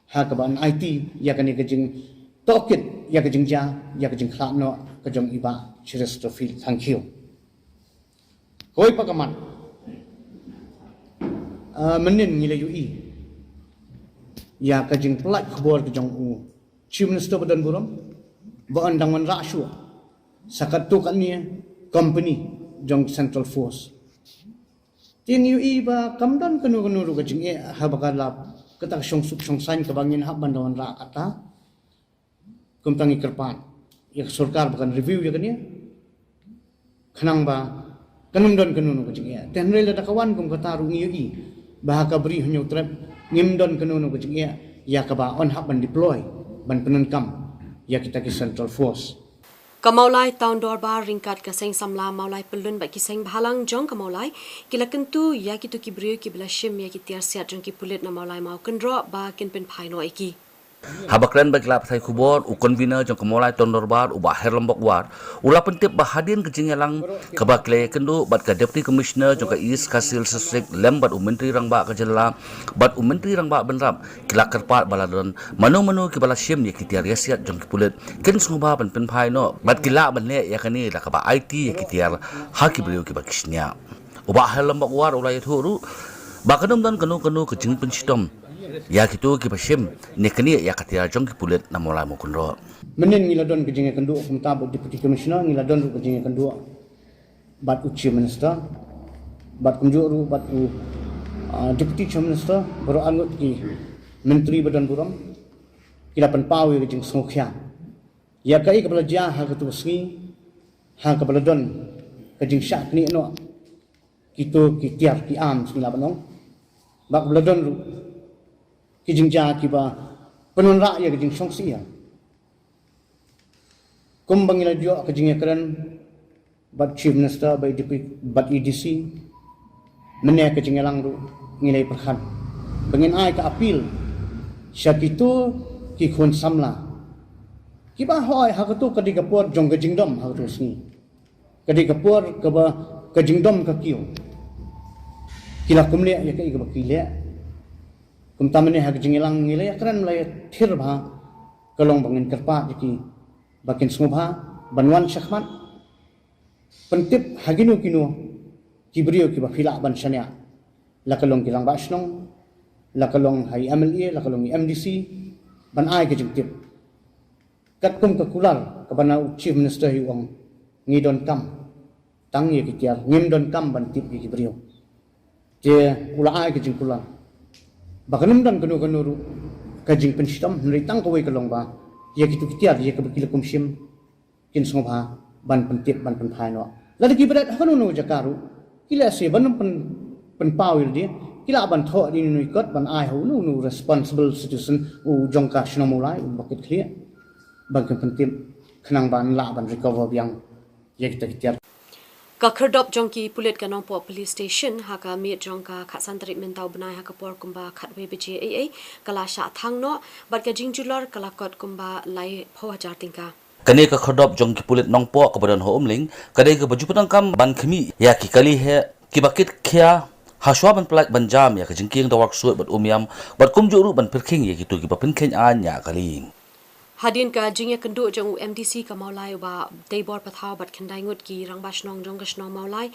ha kaba yn aiti ïa kane ka jingtohkit ïa ka jingjia, ïa ka jingkhlad noh ka jong i Bah Cheristerfield Thangkhiew. Kawei pat ka mat, ah, mynnin ngi la ïohi ïa ka jingpyllait khubor ka jong u Chief Minister ba don burom ba yn dang wanrah shuh sa katto katne company jong Central Force. Te ngi ïohi ba kam don kano kano ruh ka jingeh haba ka la kata ka shongsuk shongsaiñ kaba ngin hap ban da wanrah kata. Kumta ngi kyrpad ïa ka sorkar ba kan review ïa kane khnang ba kan ym don kano kano ka jingeh. Te hynrei lada ka wan kum kata ruh ngi ïohi ba ha ka Bri Hynñiewtrep ngim don kano kano ka jingeh ïa kaba yn hap ban deploy ban pyndonkam ïa kita ki Central Force. Ka Mawlai Town Dorbar ryngkat ka seng samla Mawlai Pyllun bad ki seng bhalang jong ka Mawlai ki la kyntu ïa kito ki briew kiba la shim ïa ki tiar siat jong ki pulit na Mawlai Mawkynroh ba kin pynphai noh ïa ki. Haba kren bad ki lad pathai khubor, u convener jong ka Mawlai Town Dorbar, u Bah Herlambok War, u la pyntip ba hadien ka jingïalang kaba ki la ïakynduh bad ka Deputy Commissioner jong ka East Khasi Hills District lem bad u Myntri Rangbah ka jylla bad u Myntri Rangbah Bynrap, ki la kyrpad ba lada don mano mano kiba la shim ïa ki tiar ïa siat jong ki pulit, kin sngewbha ban pynphai noh bad ki lah ban leh ïa kane da kaba aiti ïa ki tiar ha ki briew kiba ki shñiah. U Bah Herlambok War u la ïathuh ruh ba kan ym don kano kano ka jingpynshitom ïa kito kiba shim ne knieh ïa ka tiar jong ki pulit na Mawlai Mawkynroh. Mynnin ngi la don ka jingïakynduh kumta bad Deputy Commissioner, ngi la don ruh ka jingïakynduh bad u Chief Minister bad kumjuh ruh bad u, ah, Deputy Chief Minister, baroh arngut ki myntri ba don burom ki la pynpaw ïa ka jingsngewkhia ïa kaei kaba la jia ha kato ka sngi, ha kaba la don ka jingshah knieh noh kito ki tiar ki arms ngi lah ban ong, bad kaba la don ruh ki jingjia kiba pynwanrah ïa ka jingsngewsih ïa. Kumba ngi la ïoh ka jingïakren bad Chief Minister bad E D C, bad E D C, mynne ka jingïalang ruh ngi la pyrkhat ba ngin ai ka appeal sha kito ki khun samla kiba hoi ha kato ka dei ka por jong ka jingdom ha kato ka sngi. Ka dei ka por kaba ka jingdom ka kiew. Ki la kum leh ïa kaei kaba ki leh. Kumta mynne ha ka jingïalang ngi la ïakren la ïathir bha ka long ba ngin kyrpad ïa ki ba kin sngewbha ban wan shakhmat pyntip ha kino kino ki briew kiba phi lah ban shaniah, la ka long ki rangbah shnong, la ka long ha i M L A, la ka long i M D C, ban ai ka jingtip. Katkum ka kular kaba na u Chief Minister hi u ong, ngi donkam tang ïa ki tiar, ngim donkam ban tip ïa ki briew. Te u la ai ka jingkular ba kan ym don kano kano ruh ka jingpynshitom, hynrei tang kawei ka long ba ïa kito ki tiar ïa kaba ki la kum shim kin sngewbha ban pyntip ban pynphai noh. Lada ki bret ha kano kano jaka ruh ki leh se ban pyn, pynpaw ïa lade, ki lah ban thoh ïa uno uno i kot ban ai ha uno uno responsible citizen u jong ka shnong Mawlai uba kit khlieh ban kin pyntip khnang ban lah ban recover biang ïa kita ki tiar. Ka khyrdop jong ki pulit ka Nongpoh Police Station ha ka miet jong ka khatsan tarik mynta u bnai ha ka por kumba khatwei baje eiei ka la shah thang noh bad ka jingjulor ka la kot kumba laiphew hajar tyngka. Kane ka khyrdop jong ki pulit Nongpoh kaba don ha Umling ka dei kaba ju pyndonkam ban khmih ïa ki kali heh kiba kit khia ha shuwa ban pyllait ban jam ïa ka jingkieng dawar ksuid bad umïam bad kumjuh ruh ban pyrkhing ïa kito kiba pynkheiñ aiñ ïa kali. Hadien ka jingïakynduh jong u M D C ka Mawlai u Bah Teibor Pathaw bad khyndai ngut ki rangbah shnong jong ka shnong Mawlai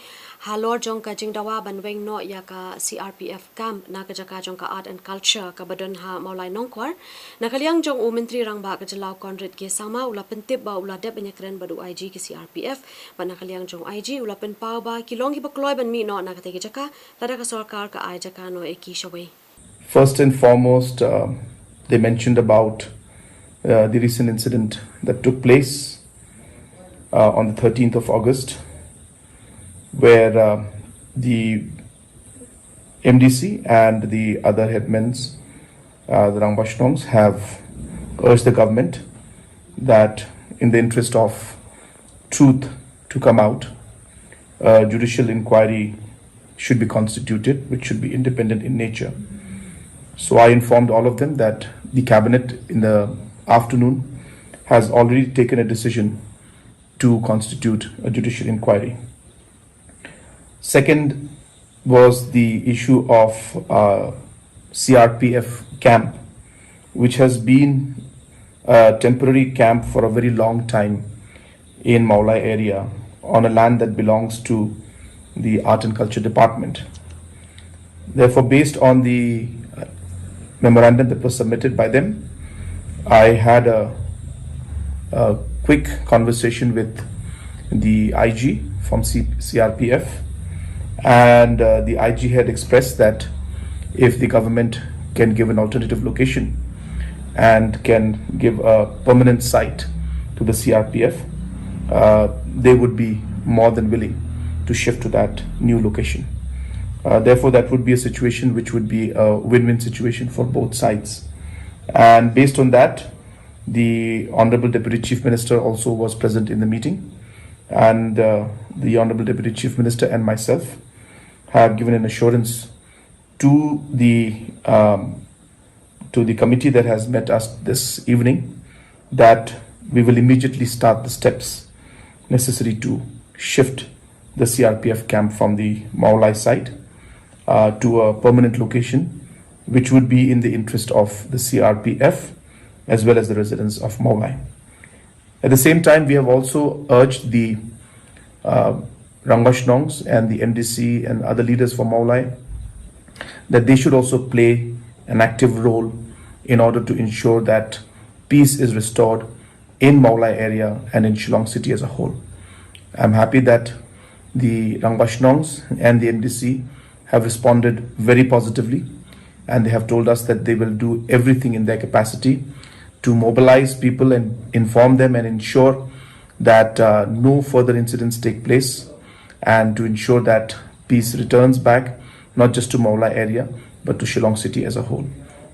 halor jong ka jingdawa ban weng noh ïa ka C R P F camp na ka jaka jong ka Art and Culture kaba don ha Mawlai Nongkwar, na ka liang jong u Myntri Rangbah ka jylla u Conrad K Sangma u la pyntip ba u la dep ban ïakren bad u I G ka C R P F, bad na ka liang jong u I G u la pynpaw ba ki long kiba kloi ban mih noh na katei ka jaka lada ka sorkar ka ai jaka noh ïa ki shawei. First and foremost, uh, they mentioned about uh, the recent incident that took place uh, on the thirteenth of August, where uh, the M D C and the other headmen, uh, the Rangbah Shnongs, have urged the government that, in the interest of truth to come out, a judicial inquiry should be constituted, which should be independent in nature. So I informed all of them that the cabinet in the afternoon has already taken a decision to constitute a judicial inquiry. Second was the issue of uh, C R P F camp, which has been a temporary camp for a very long time in Mawlai area on a land that belongs to the Art and Culture Department. Therefore, based on the uh, memorandum that was submitted by them, I had a, a quick conversation with the I G from C- C R P F, and uh, the I G had expressed that if the government can give an alternative location and can give a permanent site to the C R P F, uh, they would be more than willing to shift to that new location. Uh, therefore, that would be a situation which would be a win win situation for both sides. And based on that, the Honorable Deputy Chief Minister also was present in the meeting, and uh, the Honorable Deputy Chief Minister and myself have given an assurance to the um, to the committee that has met us this evening that we will immediately start the steps necessary to shift the C R P F camp from the Mawlai site uh, to a permanent location, which would be in the interest of the C R P F as well as the residents of Mawlai. At the same time, we have also urged the uh, Rangbah Shnongs and the M D C and other leaders for Mawlai that they should also play an active role in order to ensure that peace is restored in Mawlai area and in Shillong city as a whole. I'm happy that the Rangbah Shnongs and the M D C have responded very positively, and they have told us that they will do everything in their capacity to mobilize people and inform them and ensure that uh, no further incidents take place, and to ensure that peace returns back, not just to Mawlai area, but to Shillong city as a whole.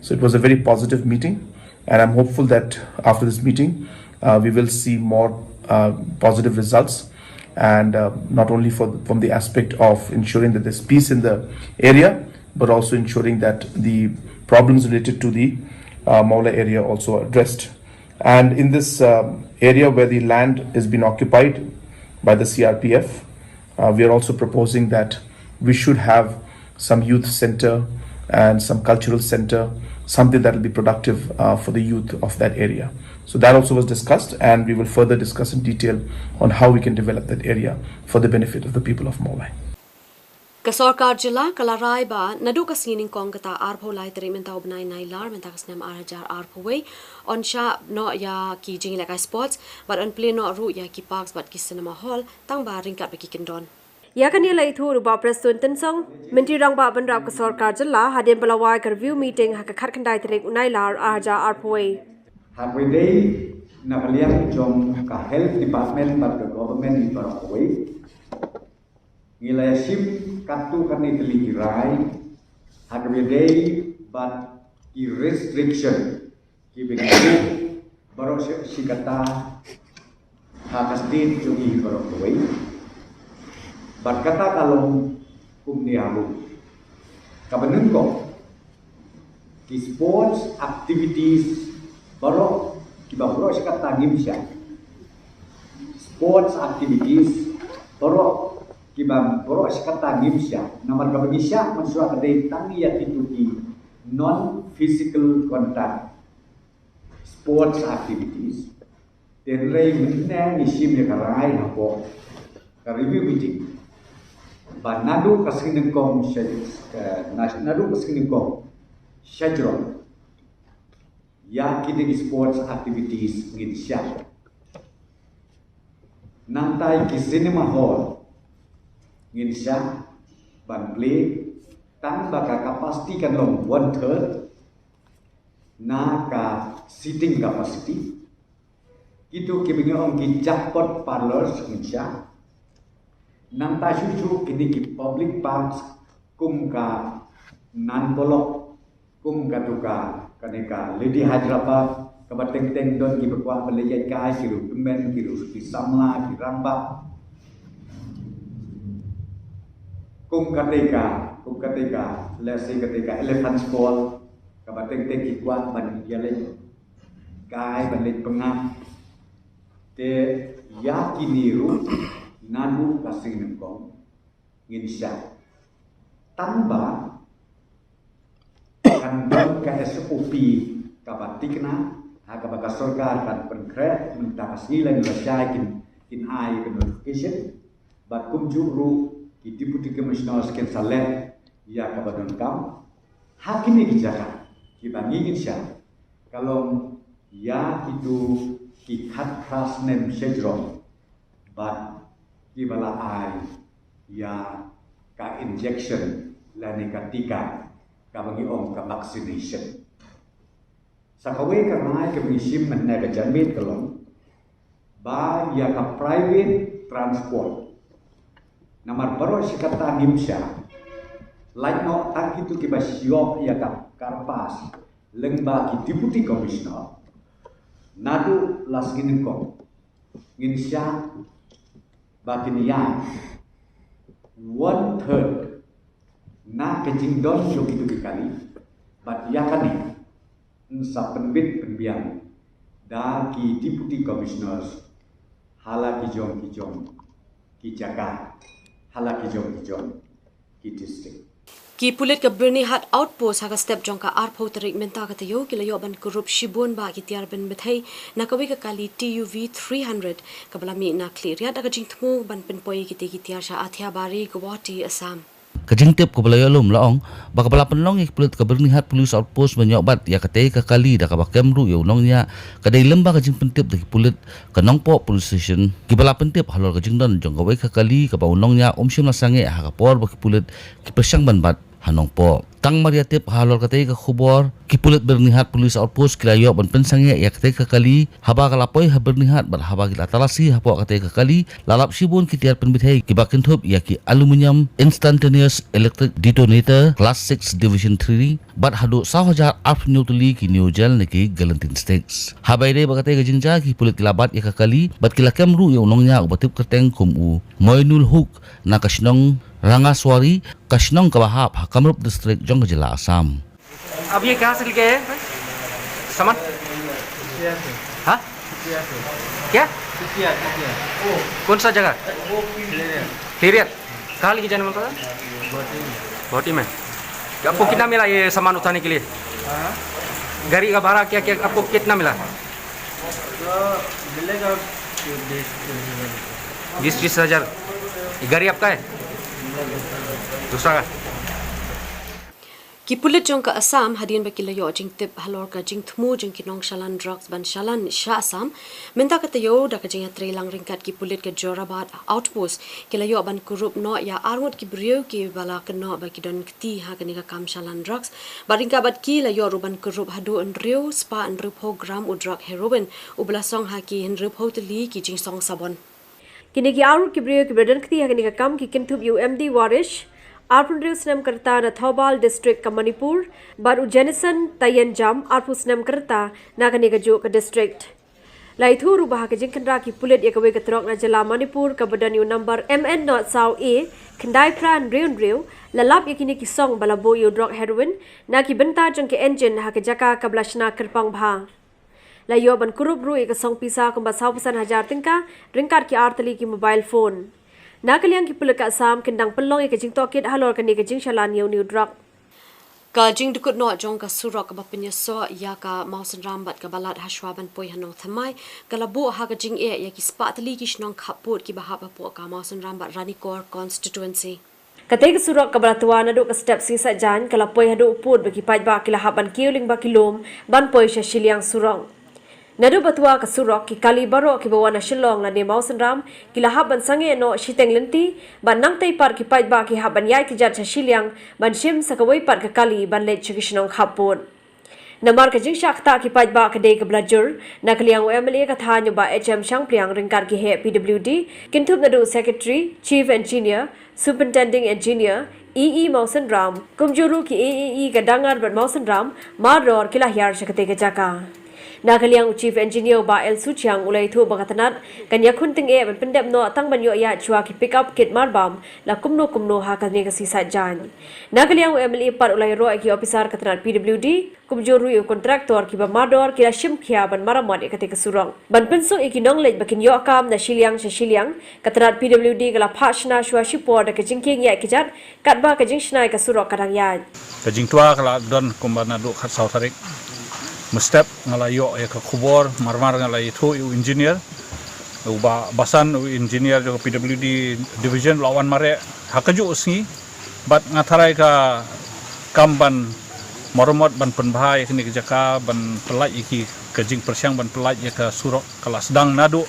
So it was a very positive meeting, and I'm hopeful that after this meeting, uh, we will see more uh, positive results, and uh, not only for, from the aspect of ensuring that there's peace in the area, but also ensuring that the problems related to the uh, Mawlai area also are addressed. And in this uh, area where the land has been occupied by the C R P F, uh, we are also proposing that we should have some youth center and some cultural center, something that will be productive uh, for the youth of that area. So that also was discussed, and we will further discuss in detail on how we can develop that area for the benefit of the people of Mawlai. Ka sorkar jylla ka la rai ba naduh ka sngi nyngkong kata arphew lai tarik mynta u bnai Nailar mynta ka snem ar hajar arphew wei, yn shah noh ïa ki jingïalehkai sports bad yn plie noh ruh ïa ki parks bad ki cinema hall tang ba ryngkat bad ki kyndon. Ïa kane la ïathuh ruh u Bah Prestone Tynsong, Myntri Rangbah Bynrap ka sorkar jylla hadien ba la wai ka review meeting ha ka khatkhyndai tarik u Nailar ar hajar arphew wei. Ha kawei de, na ka liang jong ka Health Department bad ka Government baroh kawei, ngi la ïashim katto katne tylli ki rai ha kaba ïadei bad ki restriction kiba ngi buh baroh shi katta ha ka state jong ngi baroh kawei. Bad kata ka long kumne haduh. Kaba nyngkong, ki sports activities baroh kiba baroh shi katta ngim shah. Sports activities baroh kiba baroh shi katta ngim shah. Namar kaba ngi shah mynshuwa ka dei tang ïa kito ki non physical contact. sports activities. Te hynrei mynne ngi shim ïa ka rai hapoh ka review meeting ba naduh ka sngi nyngkong sha, eh, na-, naduh ka sngi nyngkong sha jrong ïa kine ki sports activities ngin shah. Nangta ïa ki cinema hall ngin shah ban plie tang ba ka capacity kan long one third na ka seating capacity. Kito kiba ngi ong ki jackpot parlors ngin shah. Nangta shuh shuh kine ki public parks kum ka Nan Polok, kum katu ka, kane ka Lady Hyderabad, kaba teng teng don kiba kwah ban leit ïaid kai, ki riewtymmen, ki riewsamla, ki rangbah. Kum kata ka, kum kata ka, lehse kata ka Elephant's Fall, kaba teng teng ki kwah ban ïaleit kai, ban leit pyngngad. Te ïa kine ruh naduh ka sngi nyngkong ngin shah. Tang ba kan don ka S O P kaba thikna, ha kaba ka sorkar kan pynkhreh, mynta ka sngi lane la shai kin, kin ai ka notification. Bad kumjuh ruh ki deputy commissioners kin sa leh ïa kaba donkam. Ha kine ki jaka kiba ngi ngin shah, ka long ïa kito ki khatphra snem sha jrong bad kiba la ai ïa ka injection lane ka tika, kaba ngi ong ka vaccination. Sa kawei ka rai kaba ngi shim mynne ka janmiet ka long ba ïa ka private transport, namar baroh shi katta ngim shah, lait noh tang kito kiba shu ïoh ïa ka kyrpad lyngba ki deputy commissioner, naduh la sngi nyngkong ngin shah ba kin ïaid one third na ka jingdon jong kito ki kali. Bad ïa kane yn sa pynbit pynbiang da ki deputy commissioners ha la ki jong ki jong ki jaka, ha la ki jong ki jong ki district. Ki pulit ka Byrnihat Outpost ha ka step jong ka arphew tarik mynta ka taïew ki la ïoh ban kurup shibun bah ki tiar pynbthei na kawei ka kali T U V three hundred kaba la mih na Khliehriat da ka jingthmu ban pynpoi ïa kitei ki tiar sha Athiabari, Guwahati, Assam. Ka jingtip kaba la ïoh lum la ong ba kaba la pynlong ïa ki pulit ka Byrnihat Police Outpost ban ïoh bat ïa katei ka kali da kaba kem ruh ïa u nongñiah ka dei lem bad ka jingpyntip da ki pulit ka Nongpoh Police Station kiba la pyntip halor ka jingdon jong kawei ka kali kaba u nongñiah um shym la sangeh ha ka por ba ki pulit ki pyrshang ban bat ha Nongpoh. Tang mar ïa tip halor katei ka khubor, ki pulit Byrnihat Police Outpost ki la ïoh ban pynsangeh ïa katei ka kali haba ka la poi ha Byrnihat bad haba ki la talasi hapoh katei ka kali la lap shibun ki tiar pynbthei kiba kynthup ïa ki aluminium instantaneous electric detonator class six division three bad haduh saw hajar arphew hynñiew tylli ki Neo Gel ne ki Galantin sticks. Haba ïadei bad katei ka jingjia ki pulit ki la bat ïa ka kali bad ki la kem ruh ïa u nongñiah uba tip kyrteng kum u Moinul Huk na ka shnong Rangaswari, ka shnong kaba hap ha Kamrup District jong ka jylla Assam. अब ये कहाँ से लेके आए हैं? सामान? हाँ? क्या? कौन सा जगह? खैरियत। कहाँ लेके जाने वाला था? गुवाहाटी में। आपको कितना मिला ये सामान उठाने के लिए? गाड़ी का भाड़ा क्या क्या आपको कितना मिला? तो मिलेगा बीस तीस हजार। बीस तीस हजार। ये गाड़ी आपका है? दूसरा का? Ki pulit jong ka Assam hadien ba ki la ïoh jingtip halor ka jingthmu jong ki nongshalan drugs ban shalan sha Assam mynta ka taïew da ka jingïatreilang ryngkat ki pulit ka Jorabat Outpost ki la ïoh ban kurup noh ïa arngut ki briew kiba la kynnoh ba ki don kti ha kane ka kam shalan drugs. Bad ryngkat bad ki la ïoh ruh ban kurup haduh hynriew spah hynriewphew gram u drug heroin uba la song ha ki hynriewphew tylli ki jingsong sabon. Kine ki arngut ki briew kiba la don kti ha kane ka kam ki kynthup ïa u M D Warish, arphew hynriew snem ka rta na Thoubal District ka Manipur, bad u Jenison Tayenjam, arphew snem ka rta na kane kajuh ka district. La ïathuh ruh ba ha ka jingkhynra ki pulit ïa kawei ka trok na jylla Manipur kaba don ïa u number M N nought saw A khyndai phra hynriew hynriew, la lap ïa kine ki song ba la buh ïa u drug heroin na ki bynta jong ka engine ha ka jaka kaba la shna kyrpang bha. La ïoh ban kurup ruh ïa ka song pisa kumba sawphew san hajar tyngka ryngkat ki ar tylli ki mobile phone. Na ka liang ki pulit ka Assam kin dang pynlong ïa ka jingtohkit halor kane ka jingshalan ïa une u drug. Ka jingdukut noh jong ka surok kaba pynïasoh ïa ka Mawsynram bad ka Balat hashwa ban poi ha Nongthymmai ka la buh ha ka jingeh ïa ki spah tylli ki shnong khappud kiba hap hapoh ka Mawsynram bad Ranikor constituency. Katei ka surok kaba la twa naduh ka step Sngi Saitjaiñ ka la poi haduh pud bad ki paidbah ki la hap ban kiew lyngba ki lum ban poi sha shiliang surok. Naduh ba twa ka surok, ki kali baroh kiba wan na Shillong lane Mawsynram ki la hap ban sangeh noh shiteng lynti, bad nangtei pat ki paidbah ki hap ban ïaid kjat sha shiliang ban shim sa kawei pat ka kali ban leit sha ki shnong khappud. Namar ka jingshah ktah ki paidbah ka dei kaba la jur, na ka liang u M L A ka thaiñ u Bah H M Shangpliang ryngkat ki heh P W D, kynthup naduh Secretary, Chief Engineer, Superintending Engineer, E E Mawsynram, kumjuh ruh ki A A E ka Dangar bad Mawsynram, mardor ki la hiar sha katei ka jaka. Na ka liang u Chief Engineer u Bah L Suchiang u la ïathuh ba ka tnat kan ïakhun tyngeh ban pyndep noh tang ban ïoh ïaid shuwa ki pickup kit marbam la kumno kumno ha kane ka Sngi Saitjaiñ. Na ka liang u M L A pat u la ïaroh ïa ki ophisar ka tnat P W D, kumjuh ruh ïa u kontraktor kiba mardor ki la shim khia ban maramot ïa katei ka surok. Ban pynsuk ïa ki nongleit ba kin ïoh kam na shiliang sha shiliang, ka tnat P W D ka la phah shna shuwa shipor da ka jingkieng ïaid kjat, katba ka jingshna ïa ka surok ka dang ïaid. Ka jingtwa ka la don kumba naduh khatsaw tarik. Mynstep nga la ïoh ïa ka khubor, marmar nga la ïathuh ïa u engineer. U Bah Basan, u engineer jong ka P W D division, u la wan mareh ha kajuh u sngi. Bad nga tharai ka kam ban maramot, ban pynbha ïa kane ka jaka, ban pyllait ïa ki, ka jingpyrshang ban pyllait ïa ka surok ka la sdang naduh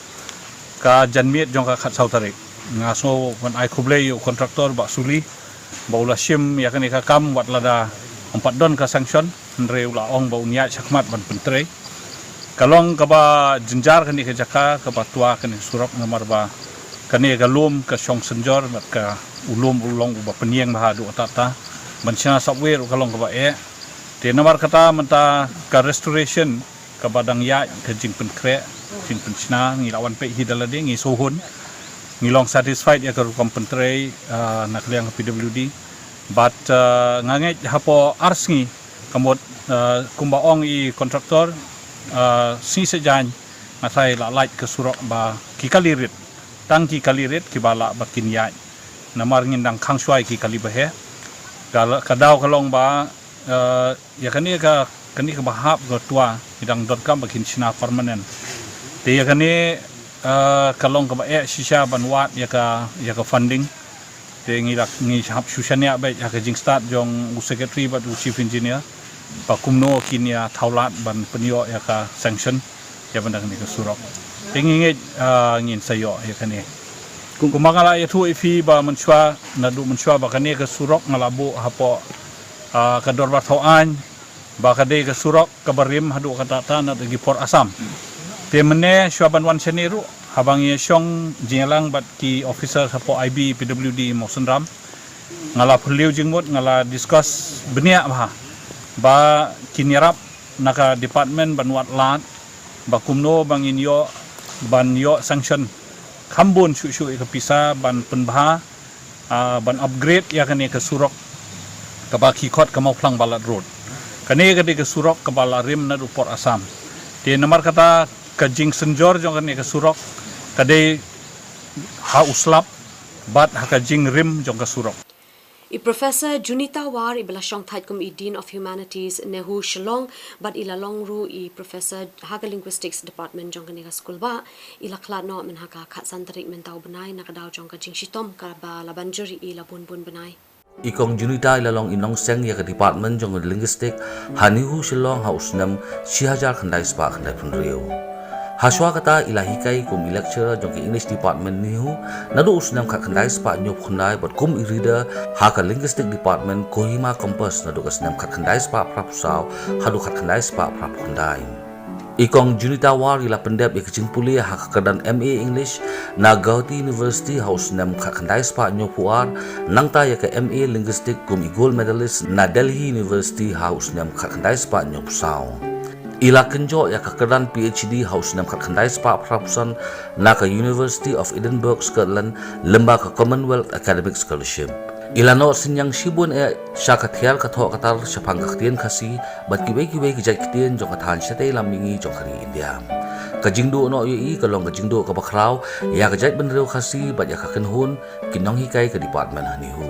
ka janmiet jong ka khatsaw tarik. Nga sngew ban ai khublei ïa u kontraktor Bah Suli ba u la shim ïa kane ka kam wat lada ym pat don ka sanction, hynrei u la ong ba un ïaid shakhmat ban pyntrei. Ka long kaba jynjar kane ka jaka kaba twa kane surok, namar ba kane ka lum ka shong synjor bad ka, u lum u long uba pynïeng bha haduh katta katta. Ban shna sopwir ruh ka long kaba eh. Te namar kata mynta ka restoration kaba dang ïaid, ka jingpynkhreh, jingpynshna, ngi la wan peit hi da lade, ngi sngewhun. Ngi long satisfied ïa ka rukom pyntrei, ah, na ka liang ka P W D. Bad, ah, nga ngeit hapoh ar sngi, ka mut, ah, kumba ong i kontraktor, ah, Sngi Saitjaiñ nga tharai la lait ka surok ba ki kali rit, tang ki kali rit kiba lah ba kin ïaid. Namar ngin dang khang shuwa ïa ki kali ba heh. Ka, ka daw ka long ba, eh, ïa kane ka, kane kaba hap ka twa, ngi dang donkam ba kin shna permanent. Te ïa kane, eh, ka long kaba eh shisha ban wad ïa ka, ïa ka funding. Te ngi dak, ngi hap shu shaniah beit ha ka jingstad jong u secretary bad u chief engineer ba kumno kin ïa thaw lad ban pynïoh ïa ka sanction ïa ban da kane ka surok. Te ngi ngeit, ah, ngin sa ïoh ïa kane. Kumba nga la ïathuh ïa phi ba mynshuwa, naduh mynshuwa ba kane ka surok nga la buh hapoh, ah, ka dorbar thaw aiñ ba ka dei ka surok kaba rim haduh katta katta na ki por Assam. Te mynne shuwa ban wan shane ruh, haba ngi shong jingïalang bad ki officer hapoh I B P W D Mawsynram, nga la phylliew jingmut, nga la discuss bniah bha ba kin ïarap na ka department ban wad lad ba kumno ba ngin ïoh, ban ïoh sanction kham bun shuh shuh ïa ka pisa ban pynbha, ah, ban upgrade ïa kane ka surok kaba ki khot ka Mawphlang Balat Road. Kane ka dei ka surok kaba la rim naduh por Assam. Te namar kata ka jingsynjor jong kane ka surok ka dei ha u slap bad ha ka jingrim jong ka surok. I Professor Junita War, iba la shongthait kum i Dean of Humanities, NEHU Shillong, bad i la long ruh i Professor ha ka Linguistics Department jong kane ka skul ba i la khlad noh mynha ka khatsan tarik mynta u bnai na ka daw jong ka jingshitom kaba la ban jur ïa i la bun bun bnai. I Kong Junita i la long i nongseng ïa ka Department jong ka Linguistic ha NEHU Shillong ha u snem shi hajar khyndai spah khyndai phew hynriew. Hashwa kata i la hikai kum i lecturer jong ka English Department NEHU naduh u snem khatkhyndai spah hynñiewphew khyndai bad kum i reader ha ka Linguistic Department Kohima Campus naduh ka snem khatkhyndai spah phraphew saw haduh khatkhyndai spah phraphew khyndai. I Kong Junita War i la pyndep ïa ka jingpule ha ka kyrdan M A English na Gauhati University ha u snem khatkhyndai spah hynñiewphew ar, nangta ïa ka M A Linguistic kum i gold medalist na Delhi University ha u snem khatkhyndai spah hynñiewphew saw. I la kynjoh ïa ka kyrdan P H D ha u snem khatkhyndai spah phraphew san na ka University of Edinburgh, Scotland, lyngba ka Commonwealth Academic Scholarship. I la noh synñiang shibun eh sha ka thiar ka thoh ka tar shaphang ka ktien Khasi bad kiwei kiwei ki jait ktien jong ka thaiñ shatei lam mihngi jong ka ri India. Ka jingduh noh ïa i ka long ka jingduh kaba khraw ïa ka jaitbynriew Khasi bad ïa ka kynhun ki nonghikai ka department ha NEHU.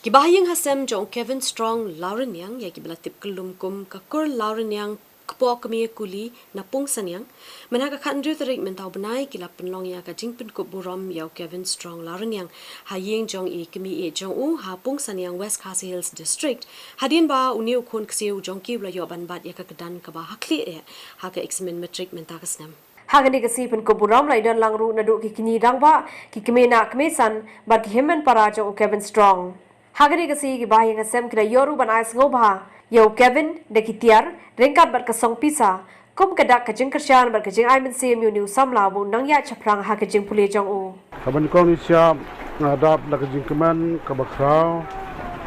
Ki bahaïing hasem jong u Kevin Strong Lawriniang, ïa kiba la tip kyllum kum ka Kur Lawriniang, kpoh kmie kuli na Pungsaniang, mynha ka khathynriew tarik mynta u bnai ki la pynlong ïa ka jingpynkup burom ïa u Kevin Strong Lawriniang ha ïing jong i kmie jong u ha Pungsaniang, West Khasi Hills District, hadien ba une u khun ksiew jong ki u la ïoh ban bat ïa ka kyrdan kaba ha khlieh eh ha ka eksamin matrik mynta ka snem. Ha kane ka sngi pynkup burom la ïadon lang ruh naduh ki kñi rangbah, ki kmie nah kmie san bad ki hynmen para jong u Kevin Strong. Ha kane ka sngi ki bahaïing hasem ki la ïoh ruh ban ai sngewbha ïa u Kevin da ki tiar ryngkat bad ka song pisa kum ka dak ka jingkyrshan bad ka jingai mynsiem ïa une u samla uba nang ïaid shaphrang ha ka jingpule jong u. Kaba nyngkong, ngi shah, nga dap da ka jingkmen kaba khraw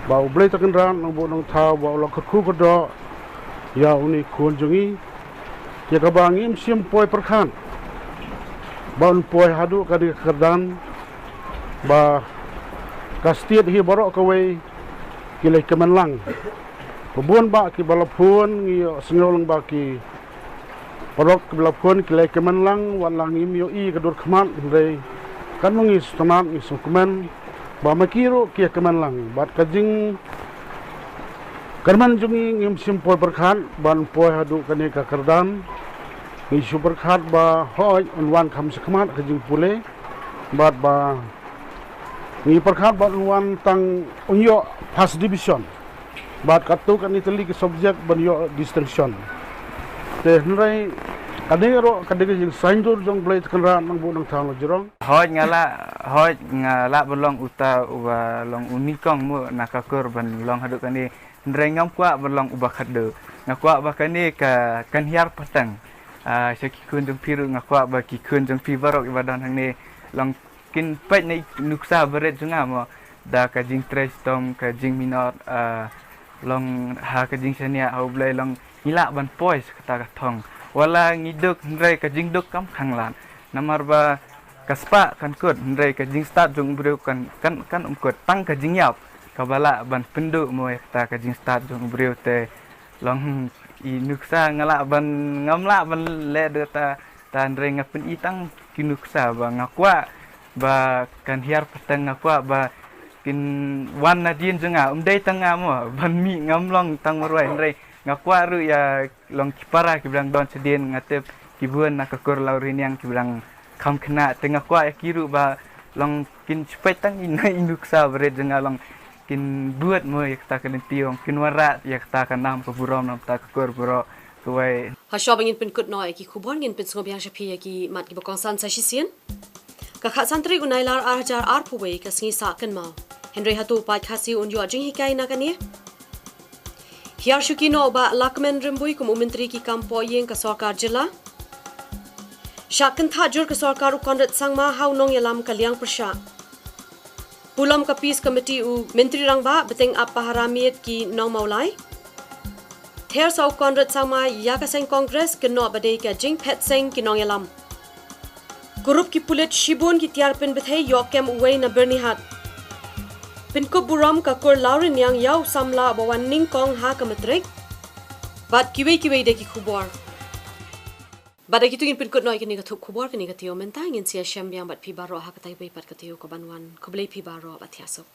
ba U Blei Trai Kynrad Nongbuh Nongthaw ba u la kyrkhu kyrdoh ïa une u khun jong ngi, ïa kaba ngim shym poi pyrkhat ba un poi haduh kane ka kyrdan, ba ka state hi baroh kawei ki la ïa kmen lang. Ba bun bah kiba la phone ngi ïohsngew lang ba ki paralok kiba la phone ki la ïa kmen lang, wat la ngim ïohi ka dur khmat, hynrei katno ngi sngewtynnat, ngi sngewkmen ba ma ki ruh ki ïa kmen lang. Bad ka jingkyrmen jong ngi ngim shym poi pyrkhat ban poi haduh kane ka kyrdan. Ngi shu pyrkhat ba hooid un wan kham shakhmat ka jingpule, bad ba ngi pyrkhat ba un wan tang un ïoh first division. Bad katto katne tylli ki subject ban ïoh distinction. Te hynrei ka dei ruh ka dei ka jingsaiñdur jong U Blei Trai Kynrad Nongbuh Nongthaw la jrong. Hooid nga lah, hooid nga lah ban long uta uba long u nyngkong mo na ka kur ban long haduh kane, hynrei ngam kwah ban long uba khatduh. Nga kwah ba kane ka kan hiar pateng. Ah, sha ki khun jong phi ruh nga kwah ba ki khun jong phi baroh kiba don hangne long kin peit na i nuksa barit jong nga mo, da ka jingtrei shitom, ka jingminot, ah, long ha ka jingshaniah ha U Blei long ngi lah ban poi sha kata ka thong. Wat la ngi duk hynrei ka jingduk kam khang lad. Namar ba ka spah kan kut hynrei ka jingstad jong u briew kan, kan, kan ym kut, tang ka jingïap kaba lah ban pynduh mo ïa kata ka jingstad jong u briew. Te long i nuksa nga lah ban, ngam lah ban leh da ta, ta hynrei nga pyni tang ki nuksa ba nga kwah ba kan hiar pateng, nga kwah ba kin wan nadien jong nga, um dei tang nga mo ban mih, ngam long tang marwei, hynrei nga kwah ruh ïa long ki para kiba dang don shadien, nga tip ki bun na ka kur Lawriniang kiba dang kham khynnah, te nga kwah ïa ki ruh ba long kin shu peit tang i na i nuksa barit jong nga long kin bud mo ïa kata ka lynti, ong kin wanrah ïa kata ka nam ka burom na bynta ka kur baroh kawei. Hashwa ba ngin pynkut noh ïa ki khubor, ngin pynsngewbiang sha phi ïa ki mat kiba kongsan sa shisien. Ka khatsan tarik u Nailar ar hajar arphew wei ka sngi sah kynmaw. Hynrei hato u paid Khasi un ïoh jinghikai na kane? Hiar shuki noh u Bah Lahkmen Rymbui kum u Myntri ki kam pohïing ka sorkar jylla. Shah kynthah jur ka sorkar u Conrad Sangma ha u nongïalam ka liang pyrshah. Pulom ka Peace Committee u Myntri Rangbah, bteng ap pahara miet ki nong Mawlai. Ther sa u Conrad Sangma ïa ka seng Congress, kynnoh ba dei ka jingphet seng ki nongïalam. Kurup ki pulit shibun ki tiar pynbthei ïoh kem uwei na Byrnihat. Pynkup burom ka kur Lawriniang ïa u samla ba wan nyngkong ha ka matrik. Bad kiwei kiwei de ki khubor. Bad da kitu ngin pynkut noh ïa kane ka thup khubor kane ka taïew mynta, ngin sa ïashem biang bad phi baroh ha ka taïew pat ka taïew kaban wan. Khublei phi baroh bad thiah suk.